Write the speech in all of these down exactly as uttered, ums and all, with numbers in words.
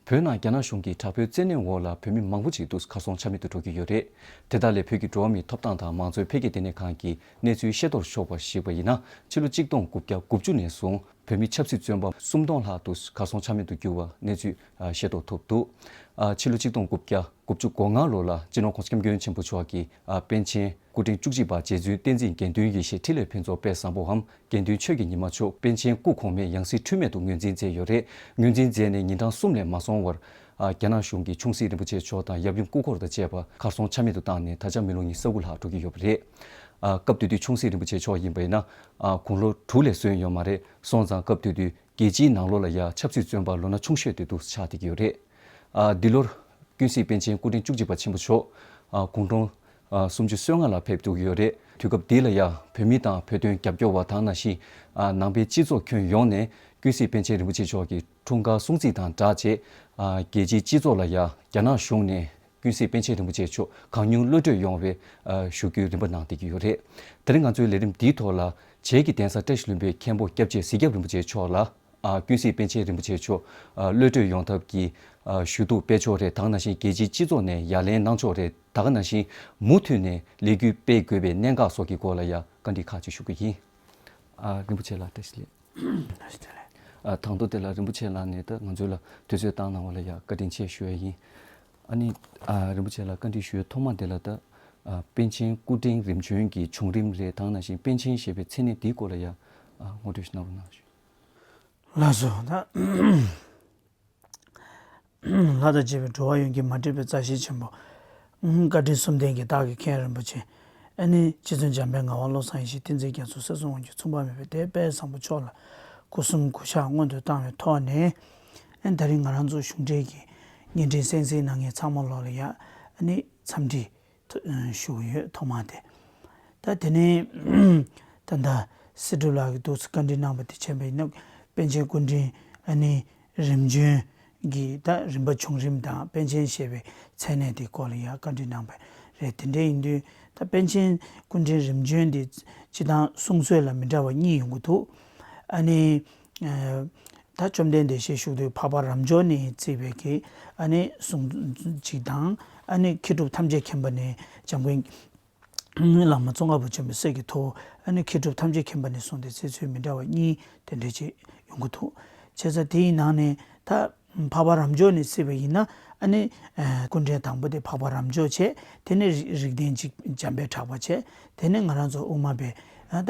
བོད་ནང་རྒྱ་ནག་གཞུང་གི་དྲག་པོའི་བཙན་གནོན་འོག་ལ་བོད་མི་མང་པོ་ཅིག་ཏུ་གར་སོང་ཆ་མེད་དུ་འགྲོ་གི་ཡོད་རེད། དེ་དག་ལས་བོད་ཀྱི་འགྲོ་བ་མིའི་ཐོབ་ཐང་དང་མང་གཙོའི་འཕེལ་རྒྱས་ལྟེ་གནས་ཁང་གིས་གནས་ཚུལ་ཤེས་རྟོགས་ཤོར་བར་གཞིགས་པ་ཡིན་ན། ཕྱི་ལོ་གཅིག་སྟོང་དགུ་བརྒྱ་དགུ་བཅུ་ནས་བཟུང་བོད་མི་ཆབ་སྲིད་བཙོན་པ་སུམ་སྟོང་ལྷག་ཏུ་གར་སོང་ཆ་མེད་དུ་གྱུར་བ་གནས་ཚུལ་ཤེས་རྟོགས་ཐུབ་འདུག་ཕྱི་ལོ་གཅིག་སྟོང་དགུ་བརྒྱ་དགུ་བཅུ་གོ་ལྔ་ལོ་ལ་སྤྱི་ནོར་༸གོང་ས་༸སྐྱབས་མགོན་ཆེན་པོ་མཆོག་གིས་པཎ་ཆེན་སྐུ་ཕྲེང་བཅུ་གཅིག་པ་རྗེ་བཙུན་བསྟན་འཛིན་དགེ་འདུན་ཡེ་ཤེས་འཕྲིན་ལས་ཕུན་ཚོགས་དཔལ་བཟང་པོའམ་དགེ་འདུན་ཆོས་ཀྱི་ཉི་མ་མཆོག་པཎ་ཆེན་སྐུ་གོང་མའི་ཡང་སྲིད་འཁྲུལ་མེད་དུ་ངོས་འཛིན་མཛད་ཡོད་རེད། ངོས་འཛིན་མཛད་ནས་ཉིན་གྲངས་གསུམ་ལས་མ་སོང་བར། རྒྱ་ནག་གཞུང་གིས་ཆུང་སྲིད་རིན་པོ་ཆེ་མཆོག་དང་ཡབ་ཡུམ་སྐུ་འཁོར་དང་བཅས་པ་གར་སོང་ཆ་མེད་དུ་བཏང་ནས་ད་ཆ་མི་ལོ་ཉི་ཤུ་རྩ་དགུ་ལྷག་འགྲོ་གི་ཡོད་པ་རེད། སྐབས་དེ་དུས་ཆུང་སྲིད་རིན་པོ་ཆེ་མཆོག་ཡིན་པ་ཡིན་ན། དགུང་ལོ་དྲུག་ལས་སོན་ཡོད་མ་རེད། སོང་ཙང་སྐབས་དེ་དུས་རྒྱལ་སྤྱིའི་ནང་ལོགས་ལ་ཡ་ཆབ་སྲིད་བཙོན་པ་ལོ་ན་ཆུང་ཤོས་དེ་འདུག་ཆགས་བསྡད་ཀྱི་ཡོད་རེད། འདི་ལོར་ཀུན་གཟིགས་པཎ་ཆེན་སྐུ་ཕྲེང་བཅུ་གཅིག་པ་ཆེན་པོ་མཆོག་དགུང་གྲངས་སུམ་ཅུ་སོ་ལྔ་ལ་ཕེབས་འགྲོ་གི་ཡོད་རེད། དུས་སྐབས་འདི་ལ་ཡ་བོད་མི་དང་བོད་དོན་རྒྱབ་སྐྱོར་བ་དང་ནང་བཞིན་ནང་པའི་སྤྱི་ཚོགས་ཁྱོན་ཡོངས་ནས་ཀུན་གཟིགས་པཎ་ཆེན་རིན་པོ་ཆེ་མཆོག་གི་འཁྲུངས་སྐར་སྲུང་བརྩི་དང་སྦྲགས་བྱས། རྒྱལ་སྤྱིའི་སྤྱི་ཚོགས་ལ་ཡ་རྒྱ་ནག་གཞུང་ནས་ཀུན་གཟིགས་པཎ་ཆེན་རིན་པོ་ཆེ་མཆོག་གང་མྱུར་གློད་གྲོལ་ཡོང་བའི་ཞུ་རྒྱུའི་རིམ་པ་གནང་བསྡད་ཀྱི་ཡོད་རེད། དེ་རིང་ང་ཚོའི་ལས་རིམ་འདིའི་ཐོག་ལ་བྱེས་ཀྱི་གདན་ས་བཀྲ་ཤིས་ལྷུན་པོའི་མཁན་པོ་སྐྱབས་རྗེ་གཟིག་སྐྱབས་རིན་པོ་ཆེ་མཆོག་ལ། ཀུན་གཟིགས་པཎ་ཆེན་རིན་པོ་ཆེ་མཆོག་གློད་གྲོལ་ཡོང་ཐབས་ཀྱི་ཞུ་གཏུག་སྤེལ་ཕྱོགས་རེད། དེ་ག་ནང་བཞིན་རྒྱལ་སྤྱིའི་སྤྱི་ཚོགས་ནས་ཡ་ལན་གནང་ཕྱོགས་རེད། དེ་ག་ནང་བཞིན་མུ་མཐུད་ནས་ལས་འགུལ་སྤེལ་དགོས་པའི་གནད་འགག་སོགས་ཀྱི་སྐོར་ལ་ཡ་བཀའ་འདྲི་ཁག་ཅིག་ཞུ་གི་ཡིན། རིན་པོ་ཆེ་ལགས་བཀྲ་ཤིས་བདེ་ལེགས། ཨ་དང་ཐོག་དེ་ལ་རིན་པོ་ཆེ་ལགས་ནས་ད་ང་ཚོ་ལ་དུས་ཚོད་བཏང་གནང་བ་ལ་ཡ་བཀའ་དྲིན་ཆེ་ཞུ་ཡ་ཡིན། ཨ་ནི་ཨ་རིན་པོ་ཆེ་ལ་བཀའ་འདྲི་ཞུ་ཡ་ཐོག་མ་དེ་ལ་ད་ཨ་པཎ་ཆེན་སྐུ་ཕྲེང་རིམ་བྱོན་གྱི་བྱུང་རིམ་རེད། དེ་ག་ནང་བཞིན་པཎ་ཆེན་ཞེས་པའི་མཚན་གནས་འདིའི་སྐོར་ལ་ཡ་ཨ་ངོ་སྤྲོད་ཞིག་གནང་རོགས་གནང་ཞུ། ལགས་སོ། ད་ལྷ་དང་བཅས་པའི་འགྲོ་བ་ཡོངས་ཀྱི་མ་འདྲིས་པའི་མཛའ་བཤེས་ཆེན་པོ། བཀའ་དྲིན་གསུམ་ལྡན་གྱི་བདག་གི་མཁན་རིན་པོ་ཆེ། ཨ་ནི་རྗེ་བཙུན་འཇམ་དཔལ་ངག་དབང་བློ་བཟང་ཡེ་ཤེས་བསྟན་འཛིན་རྒྱ་མཚོ་ས་གསུམ་དབང་སྒྱུར་མཚུངས་པ་མེད་པའི་དེ་དཔལ་བཟང་པོ་མཆོག་ལ་སྐུ་གསུམ་གུས་ཕྱག་སྔོན་དུ་བཏང་བའི་ཐོག་ནས། ཨ་ནི་ད་རིང་ང་རང་ཚོ་གཞུང་འབྲེལ་གྱི་བརྙན་འཕྲིན་གསན་གཟིགས་གནང་མཁན་ཚང་མ་ལོག་ལ་ཡ་ཨ་ནི་འཚམས་འདྲི་ཞུ་གི་ཡོད། ཐོག་མ་དེ། ད་དེ་ནས་ད་ལྟ་སྲིད་སྒྲུབ་ལགས་ཀྱིས་འདུག་སེ་བཀའ་འདྲི་གནང་བ་དེ་མཁྱེན་པ་ཡིན་ན། པཎ་ཆེན་སྐུ་ཕྲེང་ཨ་ནི་རིམ་བྱོན་གྱི་ད་རིམ་པ་བྱུང་རིམ་དང་པཎ་ཆེན་ཞེས་པའི་མཚན་གནས་དེ་སྐོར་ལ་ཡང་བཀའ་འདྲི་གནང་བ་རེད། དེ་འདྲ་ཡིན་དུས་ད་པཎ་ཆེན་སྐུ་ཕྲེང་རིམ་བྱོན་དེ་སྤྱིར་བཏང་གསུང་སྲོལ་ལ་མི་འདྲ་བ་གཉིས་ཡོང་གི་འདུག་ཨ་ནི། ད་བཅོམ་ལྡན་འདས་ཞལ་བཞུགས་དུས་འཕགས་པ་རབ་འབྱོར་ནས་བརྩིས་པའི་གི་ཨ་ནི་གསུང་གཅིག་དང་། ཨ་ནི་མཁས་གྲུབ་ཐམས་ཅད་མཁྱེན་པ་ནས་འཇམ་མགོན་བླ་མ་ཙོང་ཁ་པ་ཆེན་པོའི་སྲས་ཀྱི་ཐུ་བོ་ཨ་ནི་མཁས་གྲུབ་ཐམས་ཅད་མཁྱེན་པ་ནས་གསུངས་ཏེ་བརྩི་ཚུལ་མི་འདྲ་བ་གཉིས་དེ་འདྲ་ཅིག་ཡོང་གི་འདུག་བྱས་ཙང་དེའི་ནང་ནས་ད་འཕགས་པ་རབ་འབྱོར་ནས་བརྩིས་པ་ཡིན་ན། ཨ་ནི་སྐུ་ཕྲེང་དང་པོ་དེ་འཕགས་པ་རབ་འབྱོར་བྱས། དེ་ནས་རིགས་ལྡན་གཅིག་འཇམ་དཔལ་གྲགས་པ་བྱས། དེ་ནས་ང་རང་ཚོ་དབུ་མ་པའི་ད།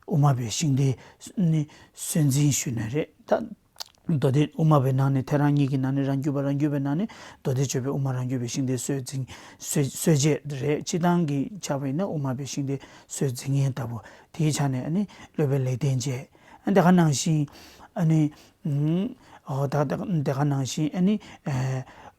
དབུ་མ་པའི་ཤིང་རྟའི་ནི་སྲོལ་འཛིན་ཞུས་ན་རེད། ད་མདོ་སྡེ་དབུ་མ་པའི་ནང་ནས་ཐལ་རང་གཉིས་ཀྱི་ནང་ནས་རང་རྒྱུད་པ་རང་རྒྱུད་པའི་ནང་ནས་མདོ་སྡེ་སྤྱོད་པའི་དབུ་མ་རང་རྒྱུད་པའི་ཤིང་རྟའི་སྲོལ་འཛིན་སྲོལ་སྲོལ་འབྱེད་རེད། སྤྱིར་བཏང་གི་ཆ་བ་ཡིན་ན་དབུ་མ་པའི་ཤིང་རྟའི་སྲོལ་འཛིན་མཁན་ལྟ་བུ། དེའི་ཆ་ནས་ཨ་ནི་སློབ་དཔོན་ལེགས་ལྡན་འབྱེད། ཨ་དེ་ག་ནང་བཞིན་ཨ་ནི་ཨོ་ད་དེ་ག་ནང་བཞིན་ཨ་ནི་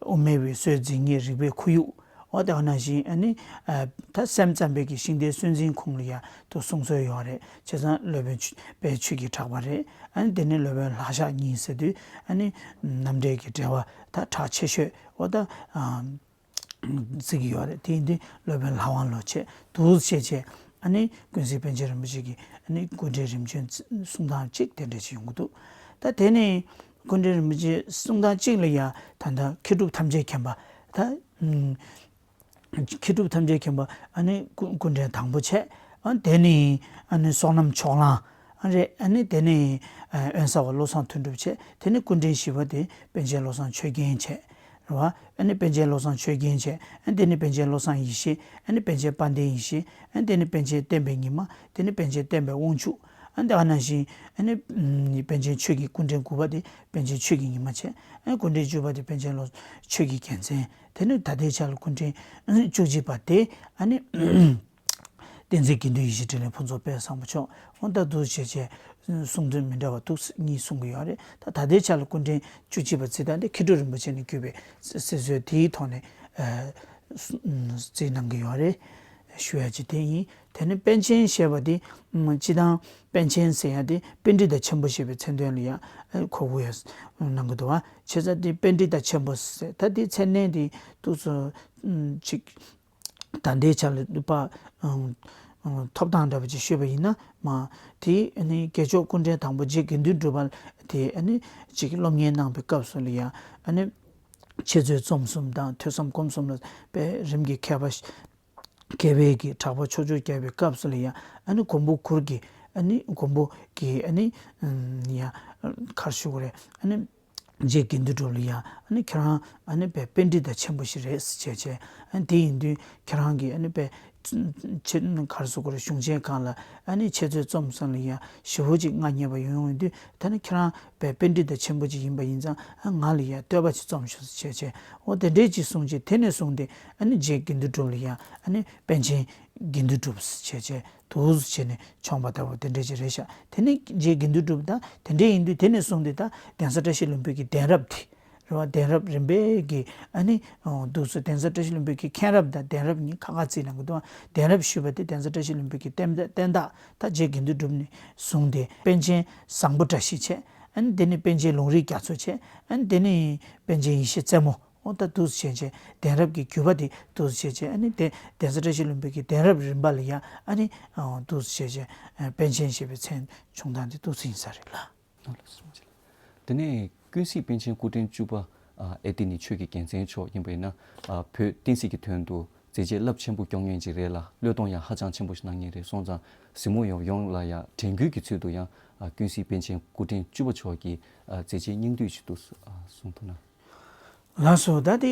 དབུ་མའི་སྲོལ་འཛིན་མཁན་རིགས་པའི་ཁོར་ཡུག་ཨོ་དེ་ག་ནང་བཞིན་ཨ་ནི་ཨ་ད་སེམས་ཙམ་པའི་གི་ཤིང་རྟའི་སྲོལ་འཛིན་ཁོངས་ལ་ཡ་དུ་གསུང་སྲོལ་ཡོད་རེད། བྱས་ཙང་སློབ་དཔོན་ཆོས་དཔལ་ཆོས་ཀྱི་གྲགས་པ་རེད། ཨ་ནི་དེ་ནས་སློབ་དཔོན་ལྷ་ཞགས་གཉིས་ཟེར་དུས་ཨ་ནི་རྣམ་འགྲེལ་གྱི་འགྲེལ་པ་ད་གྲགས་ཆེ་ཤོས་ཨོ་ད་ཨ་བརྩི་གི་ཡོད་རེད། དེ་ཡིན་དུས་སློབ་དཔོན་ལྷ་དབང་བློ་བྱས་འདུག་བྱས་བྱས་ཨ་ནི་ཀུན་གཟིགས་པཎ་ཆེན་རིན་པོ་ཆེ་གི་ཨ་ནི་སྐུ་ཕྲེང་རིམ་བྱོན་གསུང་སྟངས་གཅིག་དེ་འདྲ་ཞིག་ཡོང་གི་འདུག་ད་དེ་ནས་སྐུ་ཕྲེང་རིན་པོ་ཆེ་གསུང་སྟངས་གཅིག་ལ་ཡ་ད་ལྟ་མཁས་གྲུབ་ཐམས་ཅད་མཁྱེན་པ་ད། མཁས་གྲུབ་ཐམས་ཅད་མཁྱེན་པ་ཨ་ནི་སྐུ་སྐུ་ཕྲེང་དང་པོ་བྱས། ཨ་དེ་ནས་ཨ་ནི་བསོད་ནམས་ཕྱོགས་གླང་ཨ་རེད། ཨ་ནི་དེ་ནས་ཨ་དབེན་ས་པ་བློ་བཟང་དོན་གྲུབ་བྱས། དེ་ནས་སྐུ་ཕྲེང་བཞི་པ་དེ་པཎ་ཆེན་བློ་བཟང་ཆོས་རྒྱན་བྱས། རེད་བ། ཨ་ནི་པཎ་ཆེན་བློ་བཟང་ཆོས་རྒྱན་བྱས། ཨ་དེ་ནས་པཎ་ཆེན་བློ་བཟང་ཡེ་ཤེས། ཨ་ནི་པཎ་ཆེན་དཔལ་ལྡན་ཡེ་ཤེས། ཨ་དེ་ནས་པཎ་ཆེན་བསྟན་པའི་ཉི་མ། དེ་ནས་པཎ་ཆེན་བསྟན་པའི་དབང་ཕྱུག་ཨ་དེ་ག་ནང་བཞིན་ཨ་ནི་པཎ་ཆེན་ཆོས་ཀྱི་སྐུ་ཕྲེང་དགུ་པ་དེ་པཎ་ཆེན་ཆོས་ཀྱི་ཉི་མ་བྱས། ཨ་ནི་སྐུ་ཕྲེང་བཅུ་པ་དེ་པཎ་ཆེན་བློ་ཆོས་ཀྱི་རྒྱལ་མཚན། དེ་ནས་ད་ལྟའི་ཆ་ལ་སྐུ་ཕྲེང་བཅུ་གཅིག་པ་དེ་ཨ་ནི་བསྟན་འཛིན་དགེ་འདུན་ཡིད་བཞིན་འཕྲིན་ལས་ཕུན་ཚོགས་དཔལ་བཟང་པོ་མཆོག་ཨོ་ད་འདུག་བྱས་བྱས་གསུང་དོན་མི་འདྲ་བ་འདུག་གཉིས་གསུང་གི་ཡོད་རེད། ད་ད་ལྟའི་ཆ་ལ་སྐུ་ཕྲེང་བཅུ་གཅིག་པ་བརྩི་སྟངས་དེ་མཁས་གྲུབ་རིན་པོ་ཆེ་ནས་བརྒྱུད་པའི་སྲིད་སྲོལ་དེའི་ཐོག་ནས་བརྩི་གནང་གི་ཡོད་རེད། ཞུ་ཡ་ཅིག་དེ་ཡིན། དེ་ནས་པཎ་ཆེན་ཞེས་པ་དེ་སྤྱི་བཏང་པཎ་ཆེན་ཟེར་ཡ་དེ་པཎྜི་ཏ་ཆེན་པོ་ཞེས་པའི་མཚན་དོན་ལ་ཡང་གོ་དགོས་ཡ་གནང་གི་འདུག་བ། བྱས་ཙང་དེ་པཎྜི་ཏ་ཆེན་པོ་ཟེར་ད་དེ་མཚན་གནས་དེ་འདུག་སེ་ཅིག་ད་ལྟའི་ཆ་ལ་པ་ ཐོབ་ཐང་འདྲ་པོ་ཅིག་ཞུས་པ་ཡིན་ན་མ། དེ་ཨ་ནི་དགེ་མཆོག་སྐུ་ཕྲེང་དང་པོ་རྗེ་དགེ་འདུན་གྲུབ་པ་དེ་ཨ་ནི་ཅིག་སློབ་གཉེར་གནང་བའི་སྐབས་སུ་ལ་ཡ་ཨ་ནི་འཆད་རྩོད་རྩོམ་གསུམ་དང་ཐོས་བསམ་སྒོམ་གསུམ་ལ་དཔེ་རིམ་གྱིས་མཁས་པ་མཁས་པའི་གི་གྲགས་པ་ཕྱོགས་བཅུར་ཁྱབ་པའི་སྐབས་སུ་ལ་ཡ་ཨ་ནི་མགོན་པོ་གུར་གྱི་ཨ་ནི་མགོན་པོ་གི་ཨ་ནི་ཡ་གར་ཞུ་གི་རེད། ཨ་ནི་རྗེ་དགེ་འདུན་གྲུབ་ལ་ཡ་ཨ་ནི་ཁྱེད་རང་ཨ་ནི་དཔེ་པཎྜི་ཏ་ཆེན་པོ་ཞིག་རེད་ཟེར་བྱས་བྱས། ཨ་ནི་དེ་ཡིན་དུས་ཁྱེད་རང་གི་ཨ་ནི་དཔེ་ཆེ་གར་སོ་གོ་རེ་གཞུང་ཆེན་ཁག་ལ་ཨ་ནི་འཆད་རྩོད་རྩོམ་སོང་ལ་ཡ་ཞེ་པོ་ཅིག་མངའ་བརྙེས་པ་ཡོང་ཡོང་དུས། ད་ནི་ཁྱེད་རང་དཔེ་པཎྜི་ཏ་ཆེན་པོ་ཅིག་ཡིན་པ་ཡིན་ཙང་ཨ་ང་ལ་ཡ་བསྟོད་པ་ཅིག་རྩོམ་ཤོག་ཟེར་བྱས་བྱས། འོ་དེ་འདྲས་ཅིག་གསུངས་བྱས། དེ་ནས་བཟུང་སྟེ་ཨ་ནི་རྗེ་དགེ་འདུན་གྲུབ་ལ་ཡ་ཨ་ནི་པཎ་ཆེན་དགེ་འདུན་གྲུབ་ཟེར་བྱས་བྱས་འདུག་སེ་བྱས་ནས་བྱུང་བ་ལྟ་བུ་དེ་འདྲས་ཅིག་རེད་ཤག་དེ་ནས་རྗེ་དགེ་འདུན་གྲུབ་ད་དེ་འདྲས་ཡིན་དུས། དེ་ནས་བཟུང་སྟེ་ད་གདན་ས་བཀྲ་ཤིས་ལྷུན་པོའི་གི་གདན་རབས་དེ་རེད་བ། གདན་རབས་རིམ་པས་ཀྱི་ཨ་ནི་འདུག་སེ་གདན་ས་བཀྲ་ཤིས་ལྷུན་པོའི་གི་མཁན་རབས་དང་གདན་རབས་གཉིས་ཁ་ཁ་བརྩིས་གནང་གི་འདུག་གདན་རབས་ཞུས་པ་དེ་གདན་ས་བཀྲ་ཤིས་ལྷུན་པོའི་གི་བསྟན་བསྟན་བདག་ད་རྗེ་དགེ་འདུན་གྲུབ་ནས་བཟུང་སྟེ་པཎ་ཆེན་བཟང་པོ་བཀྲ་ཤིས་བྱས། ཨ་ནི་དེ་ནས་པཎ་ཆེན་ལུང་རིགས་རྒྱ་མཚོ་བྱས། ཨ་ནི་དེ་ནས་པཎ་ཆེན་ཡེ་ཤེས་རྩེ་མོ། འོ་ད་འདུག་སེ་བྱས་བྱས་གདན་རབས་ཀྱི་བརྒྱུད་པ་དེ་འདུག་སེ་བྱས་བྱས། ཨ་ནི་དེ་གདན་ས་བཀྲ་ཤིས་ལྷུན་པོའི་གི་གདན་རབས་རིམ་པ་ལ་ཡ་ཨ་ནི་འདུག་སེ་བྱས་བྱས་པཎ་ཆེན་ཞེས་པའི་མཚན་བྱུང་སྟངས་དེ་འདུག་སེ་ཡིན་ས་རེད་ལ། དེ་ནས་ཀུན་གཟིགས་པཎ་ཆེན་སྐུ་ཕྲེང་བཅུ་པ་ཨེ་ཏི་ནི་ཆོས་ཀྱི་རྒྱལ་མཚན་མཆོག་ཡིན་པ་ཡིན་ན། བོད་བསྟན་སྲིད་ཀྱི་དོན་དུ་མཛད་རྗེས་རླབས་ཆེན་པོ་སྐྱོང་མཁན་ཅིག་རེད་ལ། བློས་གཏོང་ཡང་ཧ་ཅང་ཆེན་པོ་ཞིག་གནང་མཁན་རེད་སོང་ཙང་། གཟིགས་མོ་ཡོང་ཡོང་ལ་ཡང་དྲན་སྐུལ་གྱི་ཚུལ་དུ་ཡང་ཀུན་གཟིགས་པཎ་ཆེན་སྐུ་ཕྲེང་བཅུ་པ་མཆོག་གི་མཛད་རྗེས་སྙིང་བསྡུས་ཤིག་ཏུ་གསུང་ཐུབ་ན། ལགས་སོ། ད་དེ་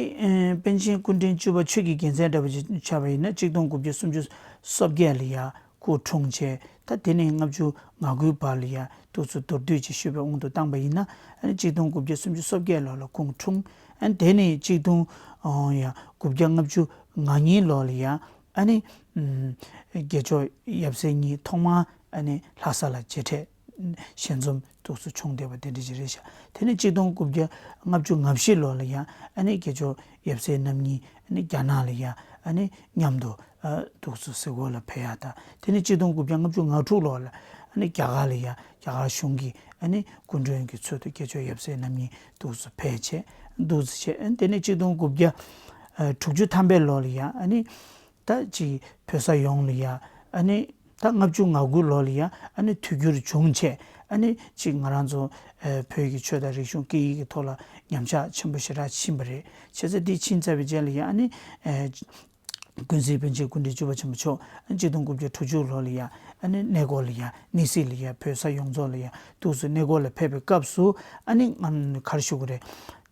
པཎ་ཆེན་སྐུ་ཕྲེང་བཅུ་པ་ཆོས་ཀྱི་རྒྱལ་མཚན་འདྲ་པོ་ཅིག་ཆགས་པ་ཡིན་ན་གཅིག་སྟོང་དགུ་བརྒྱ་སུམ་ཅུ་སོ་བརྒྱད་ལ་ཡ་སྐུ་འཁྲུངས་བྱས། ད་དེ་ནས་ལྔ་བཅུ་ང་དགུའི་བར་ལ་ཡ་འདུག་སེ་མདོར་བསྡུས་ཅིག་ཞུས་པའི་དབང་དུ་བཏང་པ་ཡིན་ན། ཨ་ནི་གཅིག་སྟོང་དགུ་བརྒྱ་སུམ་ཅུ་སོ་བརྒྱད་ལོ་ལ་སྐུ་འཁྲུངས། ཨ་ནི་དེ་ནས་གཅིག་སྟོང་ཡ་དགུ་བརྒྱ་ལྔ་བཅུ་ང་གཉིས་ལོ་ལ་ཡ་ཨ་ནི་དགེ་མཆོག་ཡབ་སྲས་གཉིས་ཐོག་མར་ཨ་ནི་ལྷ་ས་ལ་མཇལ་འཕྲད་ཞལ་འཛོམས་འདུག་སེ་བྱུང་བསྡད་པ་དེ་འདྲ་ཅིག་རེད་ཤག་དེ་ནས་གཅིག་སྟོང་དགུ་བརྒྱ་ལྔ་བཅུ་ང་བཞི་ལོ་ལ་ཡ་ཨ་ནི་དགེ་མཆོག་ཡབ་སྲས་རྣམ་གཉིས་ཨ་ནི་རྒྱ་ནག་ལ་ཡ་ཨ་ནི་མཉམ་དུ་འདུག་སེ་གཟིགས་སྐོར་ལ་ཕེབས་ཡ་དང་། དེ་ནས་གཅིག་སྟོང་དགུ་བརྒྱ་ལྔ་བཅུ་ང་དྲུག་ལོ་ལ་ཨ་ནི་རྒྱ་གར་ལ་ཡ་རྒྱ་གར་གཞུང་གིས་ཨ་ནི་སྐུ་མགྲོན་གྱི་ཚུལ་དུ་དགེ་མཆོག་ཡབ་སྲས་རྣམ་གཉིས་འདུག་སེ་ཕེབས་བྱས་འདུག་སེ་བྱས། ཨ་ནི་དེ་ནས་གཅིག་སྟོང་དགུ་བརྒྱ་དྲུག་ཅུ་ཐམ་པའི་ལོ་ལ་ཡ་ཨ་ནི་ད་ཅིག་བོད་ས་ཡོངས་ལ་ཡ་ཨ་ནི་ད་ལྔ་བཅུ་ང་དགུ་ལོ་ལ་ཡ་ཨ་ནི་དུས་འགྱུར་བྱུང་བྱས། ཨ་ནི་ཅིག་ང་རང་ཚོ་བོད་ཀྱི་ཆོས་དང་རིག་གཞུང་སྐད་ཡིག་གི་ཐོག་ལ་ཉམས་ཆག་ཆེན་པོ་ཞེ་དྲག་ཕྱིན་པ་རེད། བྱས་ཙང་འདི་ཕྱིན་ཚར་བའི་རྗེས་ལ་ཡ་ཨ་ནི་ཀུན་གཟིགས་པཎ་ཆེན་སྐུ་ཕྲེང་བཅུ་པ་ཆེན་པོ་མཆོག་ཨ་ནི་གཅིག་སྟོང་དགུ་བརྒྱ་དྲུག་ཅུ་ལོ་ལ་ཡ་ཨ་ནི་གནས་སྐོར་ལ་ཡ་གནས་གཟིགས་ལ་ཡ་བོད་ས་ཡོངས་རྫོགས་ལ་ཡ་འདུག་སེ་གནས་སྐོར་ལ་ཕེབས་པའི་སྐབས་སུ་ཨ་ནི་ང་ག་རེ་ཞུ་དགོས་རེད།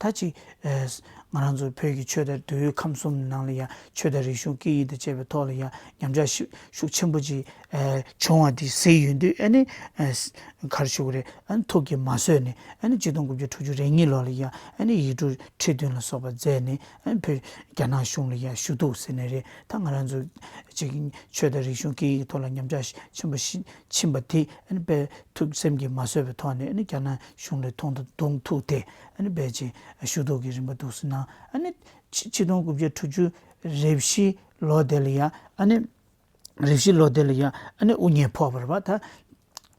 ད་ཅིག་ཨ་ང་རང་ཚོ་བོད་ཀྱི་ཆོས་དང་དུས་ཡུན་ཁམས་གསུམ་ནང་ལ་ཡ་ཆོས་དང་རིག་གཞུང་སྐད་ཡིག་དང་བཅས་པའི་ཐོག་ལ་ཡ་ཉམས་ཆག་ཤུགས་ཤུགས་ཆེན་པོ་ཅིག་ཨ་བྱུང་བ་དེ་གཟིགས་ཡོང་དུས་ཨ་ནི་ཨ་ག་རེ་ཞུ་དགོས་རེད། ཨ་ནི་ཐུགས་ཀྱིས་མ་བཟོད་ནས་ཨ་ནི་གཅིག་སྟོང་དགུ་བརྒྱ་དྲུག་ཅུ་རེ་གཉིས་ལོ་ལ་ཡ་ཨ་ནི་ཡིག་དྲུག་ཁྲི་བདུན་ལ་སོགས་པ་མཛད་ནས། ཨ་ནི་བོད་རྒྱ་ནག་གཞུང་ལ་ཡ་ཞུ་གཏུག་ཟེར་ནའི་རེད། ད་ང་རང་ཚོ་ཅིག་ཆོས་དང་རིག་གཞུང་སྐད་ཡིག་གི་ཐོག་ལ་ཉམས་ཆག་ཆེན་པོ་ཞིག་ཕྱིན་པ་དེ་ཨ་ནི་དཔེ་ཐུགས་སེམས་ཀྱིས་མ་བཟོད་པའི་ཐོག་ནས་ཨ་ནི་རྒྱ་ནག་གཞུང་ལ་ཐུགས་དང་གདོང་ཐུག་སྟེ་ཨ་ནི་དཔེ་ཅིག་ཞུ་གཏུག་གི་རིམ་པ་འདུག་སེ་གནང་། ཨ་ནི་ཆིག་སྟོང་དགུ་བརྒྱ་དྲུག་ཅུ་རེ་བཞི་ལོ་དེ་ལ་ཡ་ཨ་ནི་རེ་བཞི་ལོ་དེ་ལ་ཡ་ཨ་ནི་དབུ་བརྙེས་ཕོག་པ་རེད་པ། ད་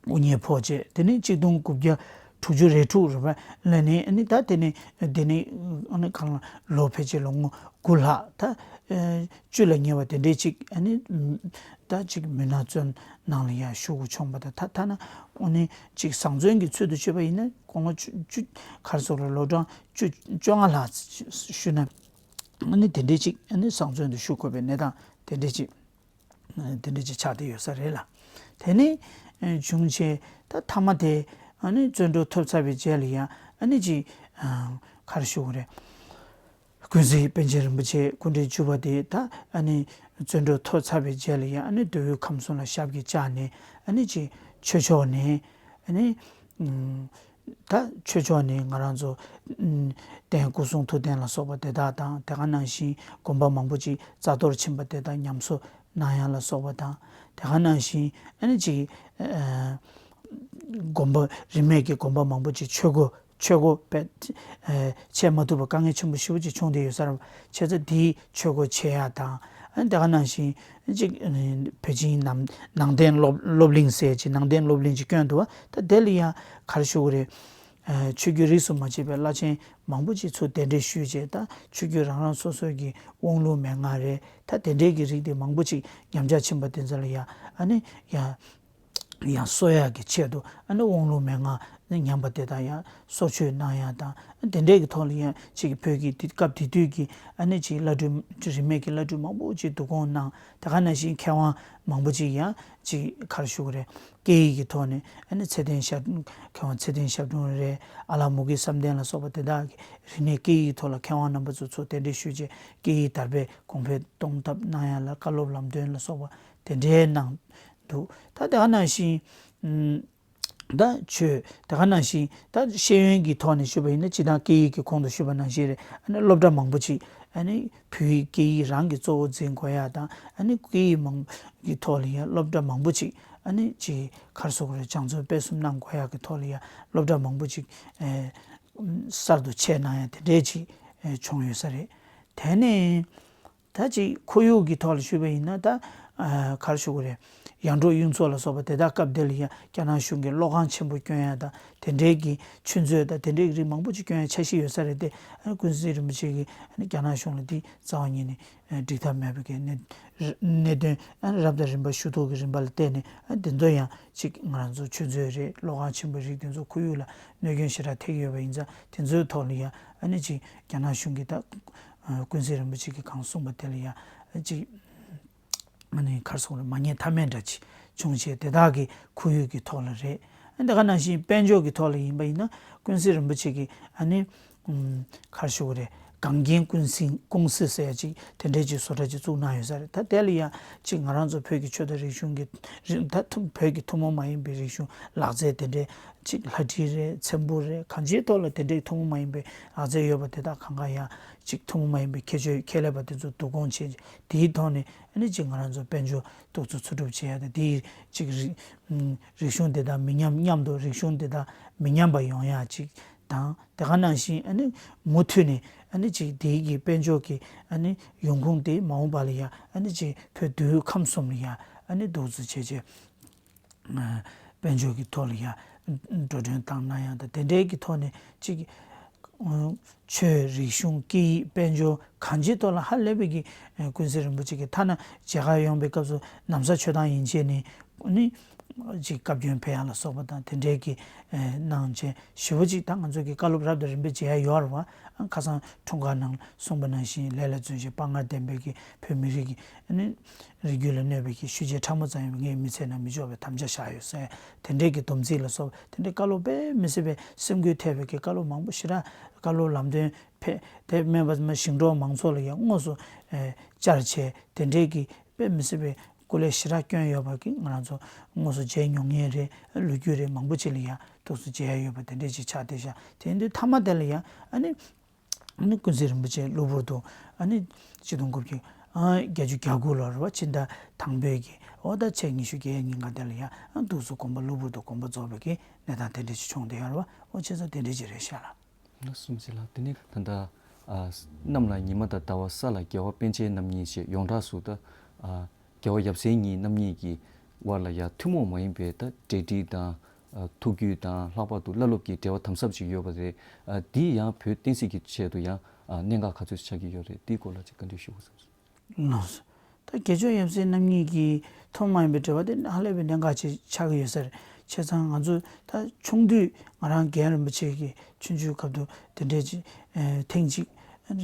དབུ་བརྙེས་ཕོག་བྱས། དེ་ནས་གཅིག་སྟོང་དགུ་བརྒྱ་དྲུག་ཅུ་རེ་དྲུག་རེད་པ། ལ་ནི་ཨ་ནི་ད་དེ་ནས་དེ་ནས་ཨ་ནི་གང་ལ་ལོ་ཕལ་ཆེར་ལོ་ངོ་དགུ་ལྷག་ད་བཅུ་ལ་ཉེ་བ་དེ་འདྲའི་ཅིག་ཨ་ནི་ད་ཅིག་མུན་ནག་བཙོན་ནང་ལ་ཡ་བཞུགས་དགོས་བྱུང་བ་དང་། ད་ཐ་ན་ཨ་ནི་ཅིག་བཟང་བཙོན་གྱི་ཚུལ་དུ་བྱས་པ་ཡིན་ན་དགུང་ལོ་བཅུ་བཅུ་ག་རེ་ཟེར་དགོས་རེད། ལོ་གྲངས་བཅུ་བཅོ་ལྔ་ལྷག་ཞུ་ན་ཨ་ནི་དེ་འདྲའི་ཅིག་ཨ་ནི་བཟང་བཙོན་དུ་བཞུགས་དགོས་པའི་གནས་སྟངས་དེ་འདྲའི་ཅིག་དེ་འདྲ་ཅིག་ཆགས་བསྡད་ཡོད་ས་རེད་ལ། དེ་ནས་བྱུང་བྱས་ད་མཐའ་མ་དེ་ཨ་ནི་བཙོན་གྲོལ་ཐོབ་ཚར་བའི་རྗེས་ལ་ཡང་ཨ་ནི་ཅིག་ག་རེ་ཞུ་དགོས་རེད། ཀུན་གཟིགས་པཎ་ཆེན་རིན་པོ་ཆེ་སྐུ་ཕྲེང་བཅུ་པ་དེ་ད་ཨ་ནི་བཙོན་གྲོལ་ཐོབ་ཚར་བའི་རྗེས་ལ་ཡང་ཨ་ནི་འདོད་ཡོན་ཁམས་གསུམ་ལ་ཞབས་ཀྱིས་བཅགས་ནས་ཨ་ནི་ཅིག་ཆོས་ཕྱོགས་ནས་ཨ་ནི། ད་ཆོས་ཕྱོགས་ནས་ང་རང་ཚོ་རྟེན་སྐུ་གསུང་ཐུགས་རྟེན་ལ་སོགས་པ་དེ་དག་དང་། དེ་ག་ནང་བཞིན་དགོན་པ་མང་པོ་ཅིག་རྩ་གཏོར་ཕྱིན་པ་དེ་དག་ཉམས་གསོ་གནང་ཡ་ལ་སོགས་པ་དང་། དེ་ག་ནང་བཞིན་ཨ་ནི་ཅིག་དགོན་པ་རིས་མེད་ཀྱི་དགོན་པ་མང་པོ་ཅིག་ཆོས་སྒོ་ཆོས་སྒོ་བྱས་མ་ཐུབ་པ་དཀའ་ངལ་ཆེན་པོ་ཞེ་པོ་ཅིག་བྱུང་བསྡད་ཡོད་ས་རེད། བྱས་ཙང་དེའི་ཆོས་སྒོ་ཕྱེ་ཡ་དང་། ཨ་ནི་དེ་ག་ནང་བཞིན་ཅིག་བོད་ཆིངས་ནང་ནང་བསྟན་སློབ་སློབ་གླིང་ཟེར་ཅིག་ནང་བསྟན་སློབ་གླིང་ཅིག་བསྐྱོན་འདུག་བ། ད་དེ་ལ་ཡང་ག་རེ་ཞུ་དགོས་རེད། ཆོས་བརྒྱུད་རིས་སུ་མ་ཆད་པའི་བླ་ཆེན་མང་པོ་ཅིག་ཚུར་གདན་འདྲེན་ཞུས་བྱས། ད་ཆོས་བརྒྱུད་རང་རང་སོ་སོའི་གི་དབང་ལུང་མན་ངག་རེད། ད་དེ་འདྲའི་གི་རིགས་དེ་མང་པོ་ཅིག་ཉམས་ཆག་ཕྱིན་པ་དེ་ཚོ་ལ་ཡ་ཨ་ནི་ཡ་ཡང་གསོ་ཡག་གི་ཆེད་དུ་ཨ་ནི་དབང་ལུང་མན་ངག་ཉམས་པ་དེ་དག་ཡང་གསོ་བཅོས་གནང་ཡག་དང་། དེ་འདྲའི་གི་ཐོག་ལ་ཡང་ཅིག་བོད་ཀྱི་དུས་སྐབས་དེ་དུས་ཀྱི་ཨ་ནི་ཅིག་བླ་སྤྲུལ་རིས་མེད་ཀྱི་བླ་སྤྲུལ་མང་པོ་ཅིག་བསྡུ་སྐོང་གནང་། དེ་ག་ནང་བཞིན་མཁས་དབང་མང་པོ་ཅིག་ཡང་ཅིག་ག་རེ་ཞུ་དགོས་རེད། སྐད་ཡིག་གི་ཐོག་ནས་ཨ་ནི་ཚེ་བརྟན་ཞབས་མཁས་དབང་ཚེ་བརྟན་ཞབས་དྲུང་རེད། ཨ་ལགས་མུ་གེ་བསམ་གཏན་ལ་སོགས་པ་དེ་དག་གི་རིག་གནས་སྐད་ཡིག་གི་ཐོག་ལ་མཁས་དབང་རྣམ་པ་ཚོ་ཚུར་གདན་འདྲེན་ཞུས་བྱས། སྐད་ཡིག་དར་སྤེལ་གོང་འཕེལ་གཏོང་ཐབས་གནང་ཡག་ལ་བཀའ་སློབ་ལམ་སྟོན་ལ་སོགས་པ་དེ་འདྲའི་གནང་འདུག་ད་དེ་ག་ནང་བཞིན་ཨུམ། ད་ཆོས་དེ་ག་ནང་བཞིན་ད་ཤེས་ཡོན་གྱི་ཐོག་ནས་ཞུས་པ་ཡིན་ན། སྤྱིར་བཏང་སྐད་ཡིག་གི་གོང་དུ་ཞུས་པ་ནང་བཞིན་རེད། ཨ་ནི་སློབ་གྲྭ་མང་པོ་ཅིག་ཨ་ནི་བོད་ཡིག་སྐད་ཡིག་རང་གི་གཙོ་བོ་འཛིན་དགོས་ཡག་དང་། ཨ་ནི་སྐད་ཡིག་མང་གི་ཐོག་ལ་ཡང་སློབ་གྲྭ་མང་པོ་ཅིག་ཨ་ནི་ཅིག་ག་རེ་ཟེར་དགོས་རེད། སྦྱང་བརྩོན་སྤེལ་གསུམ་གནང་དགོས་ཡག་གི་ཐོག་ལ་ཡང་སློབ་གྲྭ་མང་པོ་ཅིག་ཨེ་གསར་དུ་ཆེད་གནང་ཡག་དེ་འདྲའི་ཅིག་ཨེ་བྱུང་ཡོད་ས་རེད། དེ་ནས། ད་ཅིག་ཁོར་ཡུག་གི་ཐོག་ལ་ཞུས་པ་ཡིན་ན། ད་ཨ་ག་རེ་ཞུ་དགོས་རེད། ཡར་འབྲོག་གཡུ་མཚོ་ལ་སོགས་པ་དེ་དག་སྐབས་དེ་ལ་ཡང་རྒྱ་ནག་གཞུང་གིས་གློག་ཁང་ཆེན་པོ་བསྐྱོན་ཡག་དང་། དེ་འདྲའི་གི་ཆུ་མཛོད་དང་དེ་འདྲའི་གི་རིགས་མང་པོ་ཅིག་བསྐྱོན་ཡག་འཆར་གཞི་ཡོད་ས་རེད་དེ། ཨ་ནི་ཀུན་གཟིགས་རིན་པོ་ཆེ་གིས་ཨ་ནི་རྒྱ་ནག་གཞུང་ལ་འདི་རྩ་བ་ཉིད་ནས་ཨ་འགྲིག་ཐབས་མེད་པའི་གི་གནད་གནད་དོན་ཨ་ནི་རབ་དང་རིམ་པ་ཞུ་གཏུག་གི་རིམ་པ་ལ་བལྟས་ནས། ཨ་ནི་དེ་ཚོ་ཡང་ཅིག་ང་རང་ཚོ་ཆུ་མཛོད་རེད། གློག་ཁང་ཆེན་པོ་རིགས་དེ་ཚོ་ཁོར་ཡུག་ལ་གནོད་སྐྱོན་ཞེ་དྲག་ཐེབས་ཡོད་པ་ཡིན་ཙང་། དེ་ཚོའི་ཐོག་ལ་ཡང་ཨ་ནི་ཅིག་རྒྱ་ནག་གཞུང་གིས་ད། ཨ་ཀུན་གཟིགས་རིན་པོ་ཆེ་གིས་གང་གསུངས་པ་དེ་ལ་ཡང་ཅིག་ཨ་ནི་ག་རེ་ཟེར་དགོས་རེད། མ་ཉན་ཐབས་མེད་འདྲ་ཅིག་བྱུང་བྱས། དེ་དག་གི་ཁོར་ཡུག་གི་ཐོག་ལ་རེད། ཨ་ནི་དེ་ག་ནང་བཞིན་དཔལ་འབྱོར་གྱི་ཐོག་ལ་ཡིན་པ་ཡིན་ན། ཀུན་གཟིགས་རིན་པོ་ཆེ་གིས་ཨ་ནི་ཨུམ་ག་རེ་ཞུ་དགོས་རེད། གངས་རྒྱན་ཀུང་སི་ཀུང་སི་ཟེར་ཡག་ཅིག་དེ་འདྲའི་ཅིག་བཟོ་གྲྭ་ཅིག་བཙུགས་གནང་ཡོད་ས་རེད། ད་དེ་ལ་ཡང་ཅིག་ང་རང་ཚོ་བོད་ཀྱི་ཆོས་དང་རིག་གཞུང་གི་རིག་ད་ཐུ་བོད་ཀྱི་ཐུན་མོང་མ་ཡིན་པའི་རིག་གཞུང་ལག་རྩལ་དེ་འདྲའི་ཅིག་ལྷ་བྲིས་རེད། ཚེམ་བུ་རེད། གང་ཅིའི་ཐོག་ལ་དེ་འདྲའི་ཐུན་མོང་མ་ཡིན་པའི་ལག་རྩལ་ཡོད་པ་དེ་དག་གང་ག་ཡང་ཅིག་ཐུན་མོང་མ་ཡིན་པའི་ཁྱད་ཆོས་ཁྱད་ལས་པ་དེ་ཚོ་བསྡུ་སྐོང་བྱས། དེའི་ཐོག་ནས་ཨ་ནི་ཅིག་ང་རང་ཚོ་དཔལ་འབྱོར་འདུག་ཚུལ་འཚོལ་སྒྲུབ་བྱེད་ཡ་དང་། དེའི་ཅིག་རིག་ཨུམ་རིག་གཞུང་དེ་དག་མི་ཉམས། མཉམ་དུ་རིག་གཞུང་དེ་དག་མི་ཉམས་པ་ཡོང་ཡ་ཅིག་དང་། དེ་ག་ནང་བཞིན་ཨ་ནི་མུ་མཐུད་ནས་ཨ་ནི་ཅིག་དེའི་གི་དཔལ་འབྱོར་གྱི་ཨ་ནི་ཡོང་ཁུངས་དེ་མ་འོངས་པ་ལ་ཡ་ཨ་ནི་ཅིག་བོད་དུས་ཁམས་གསུམ་ལ་ཡ་ཨ་ནི་འདུག་ཚུལ་བྱས་བྱས། ཨ་དཔལ་འབྱོར་གྱི་ཐོག་ལ་ཡ་འགྲོ་གྲོན་བཏང་གནང་ཡ་དང་། དེ་འདྲའི་གི་ཐོག་ནས་ཅིག་ཨ་ཆོས་རིག་གཞུང་སྐད་ཡིག་དཔལ་འབྱོར་གང་ཅིའི་ཐོག་ལ་ཧ་ལས་པའི་གི་ཨ་ཀུན་གཟིགས་རིན་པོ་ཆེ་གིས། ཐ་ན་མཇལ་ཁ་ཡོང་བའི་སྐབས་སུ་ན་བཟའ་མཆོད་སྟངས་ཡན་ཆད་ནས་ནི་ཅིག་བཀའ་བཀྱོན་ཕེབས་ཡ་ལ་སོགས་པ་དང་། དེ་འདྲའི་གི་ཨ་གནང་བྱས་ཞེ་པོ་ཅིག་ད་ང་ཚོ་གི་བཀའ་སློབ་རབ་དང་རིམ་པས་མཇལ་ཡ་ཡོད་རེད་བ། ཨ་ཁ་སང་འཁྲུངས་སྐར་ནང་གསུངས་པ་ནང་བཞིན། ལས་ལ་བརྩོན་ཞིང་དཔའ་ངར་ལྡན་པའི་གི་བོད་མི་རིགས་ཀྱི་ཨ་ནི་རིགས་རྒྱུད་ལ་གནོད་པའི་གི་ཤུལ་རྗེས་ཕྲ་མོ་ཙམ་ཡང་ངའི་མི་ཚེ་ན་མི་འཇོག་པའི་དམ་བཅའ་བཞག་ཡོད་ཟེར། དེ་འདྲའི་གི་སྡོམ་ཚིག་ལ་སོགས། དེ་འདྲའི་བཀའ་སློབ་དཔེ་མི་སྲིད་པའི་སེམས་འགུལ་ཐེབས་པའི་གི་བཀའ་སློབ་མང་པོ་ཞེ་དྲག་བཀའ་སློབ་ལམ་སྟོན་ཕེབས། དེ་མིན་པ་ཞིང་འབྲོག་མང་ཚོགས་ལ་ཡང་དངོས་སུ་ཨེ་བཅར་བྱས། དེ་འདྲའི་གི་དཔེ་མི་སྲིད་པའི་སྐུ་ལས་ཞེ་དྲག་བསྐྱོན་ཡོད་པ་གི་ང་རང་ཚོ་དངོས་སུ་མཇལ་མྱོང་མཁན་རེད། ལོ་རྒྱུས་རེད། མང་པོ་ཅིག་ལ་ཡང་ཐུགས་སུ་མཇལ་ཡ་ཡོད་པ་དེ་འདྲའི་ཅིག་ཆགས་བསྡད་ཤག་དེ་ཡིན་དུས་མཐའ་མ་དེ་ལ་ཡང་ཨ་ནི། ཨ་ནི་ཀུན་གཟིགས་རིན་པོ་ཆེ་གློ་བུར་དུ་ཨ་ནི་ཆིག་སྟོང་དགུ་བརྒྱ་ཨ་བརྒྱད་ཅུ་གྱ་དགུ་ལོར་བ། ཕྱི་ཟླ་དང་པོའི་གི་འོ་ད་ཚེས་ཉི་ཤུ་བརྒྱད་ཉིན་ག་དེ་ལ་ཡ་ཨ་འདུག་སེ་དགོངས་པ་གློ་བུར་དུ་དགོངས་པ་རྫོགས་པའི་གི་གནས་སྟངས་དེ་འདྲ་ཞིག་བྱུང་བསྡད་ཡོད་རེད་བ། འོ་བྱས་ཙང་དེ་འདྲ་ཅིག་རེད་ཤག་ལགས། ལགས་སོ་མ་ཟད་ལགས། དེ་ནས་ད་ལྟ་ཨ་གནམ་ལ་ཉི་མ་དང་ཟླ་བ། ས་ལ་རྒྱལ་བ་པཎ་ཆེན་རྣམ་གཉིས་ཞེས་ཡོངས་གྲགས་སུ། ད་ཨ་རྒྱལ་བ་ཡབ་སྲས་གཉིས་རྣམ་གཉིས་ཀྱི་དབར་ལ་ཡང་ཐུན་མོང་མ་ཡིན་པའི་ད་འབྲེལ་འདྲིས་དང་། ཨ་ཐུགས་རྒྱུས་དང་། ལྷག་པར་དུ་བླ་སློབ་ཀྱི་འབྲེལ་བ་དམ་ཟབ་ཅིག་ཡོད་པ་རེད། ཨ་འདིས་ཡང་བོད་བསྟན་སྲིད་ཀྱི་ཆེད་དུ་ཡང་ཨ་གནད་འགག་ག་ཚོད་ཆགས་ཀྱི་ཡོད་རེད། འདིའི་སྐོར་ལ་ཅིག་བཀའ་འདྲི་ཞུ་དགོས་བསམ་སོང་། ལགས་སོ། ད་དགེ་སྦྱོང་ཡབ་སྲས་རྣམ་གཉིས་ཀྱི་ཐུན་མོང་མ་ཡིན་པའི་འབྲེལ་བ་དེ་ཧ་ལས་པའི་གནད་འགག་ཅིག་ཆགས་ཀྱི་ཡོད་ས་རེད། བྱས་ཙང་ང་ཚོ་ད་ཆུང་དུས་ང་རང་རྒན་རིན་པོ་ཆེ་གི་ཆུང་ཆུང་སྐབས་དུ་དེ་འདྲས་ཅིག་ཨ་ཐེངས་གཅིག་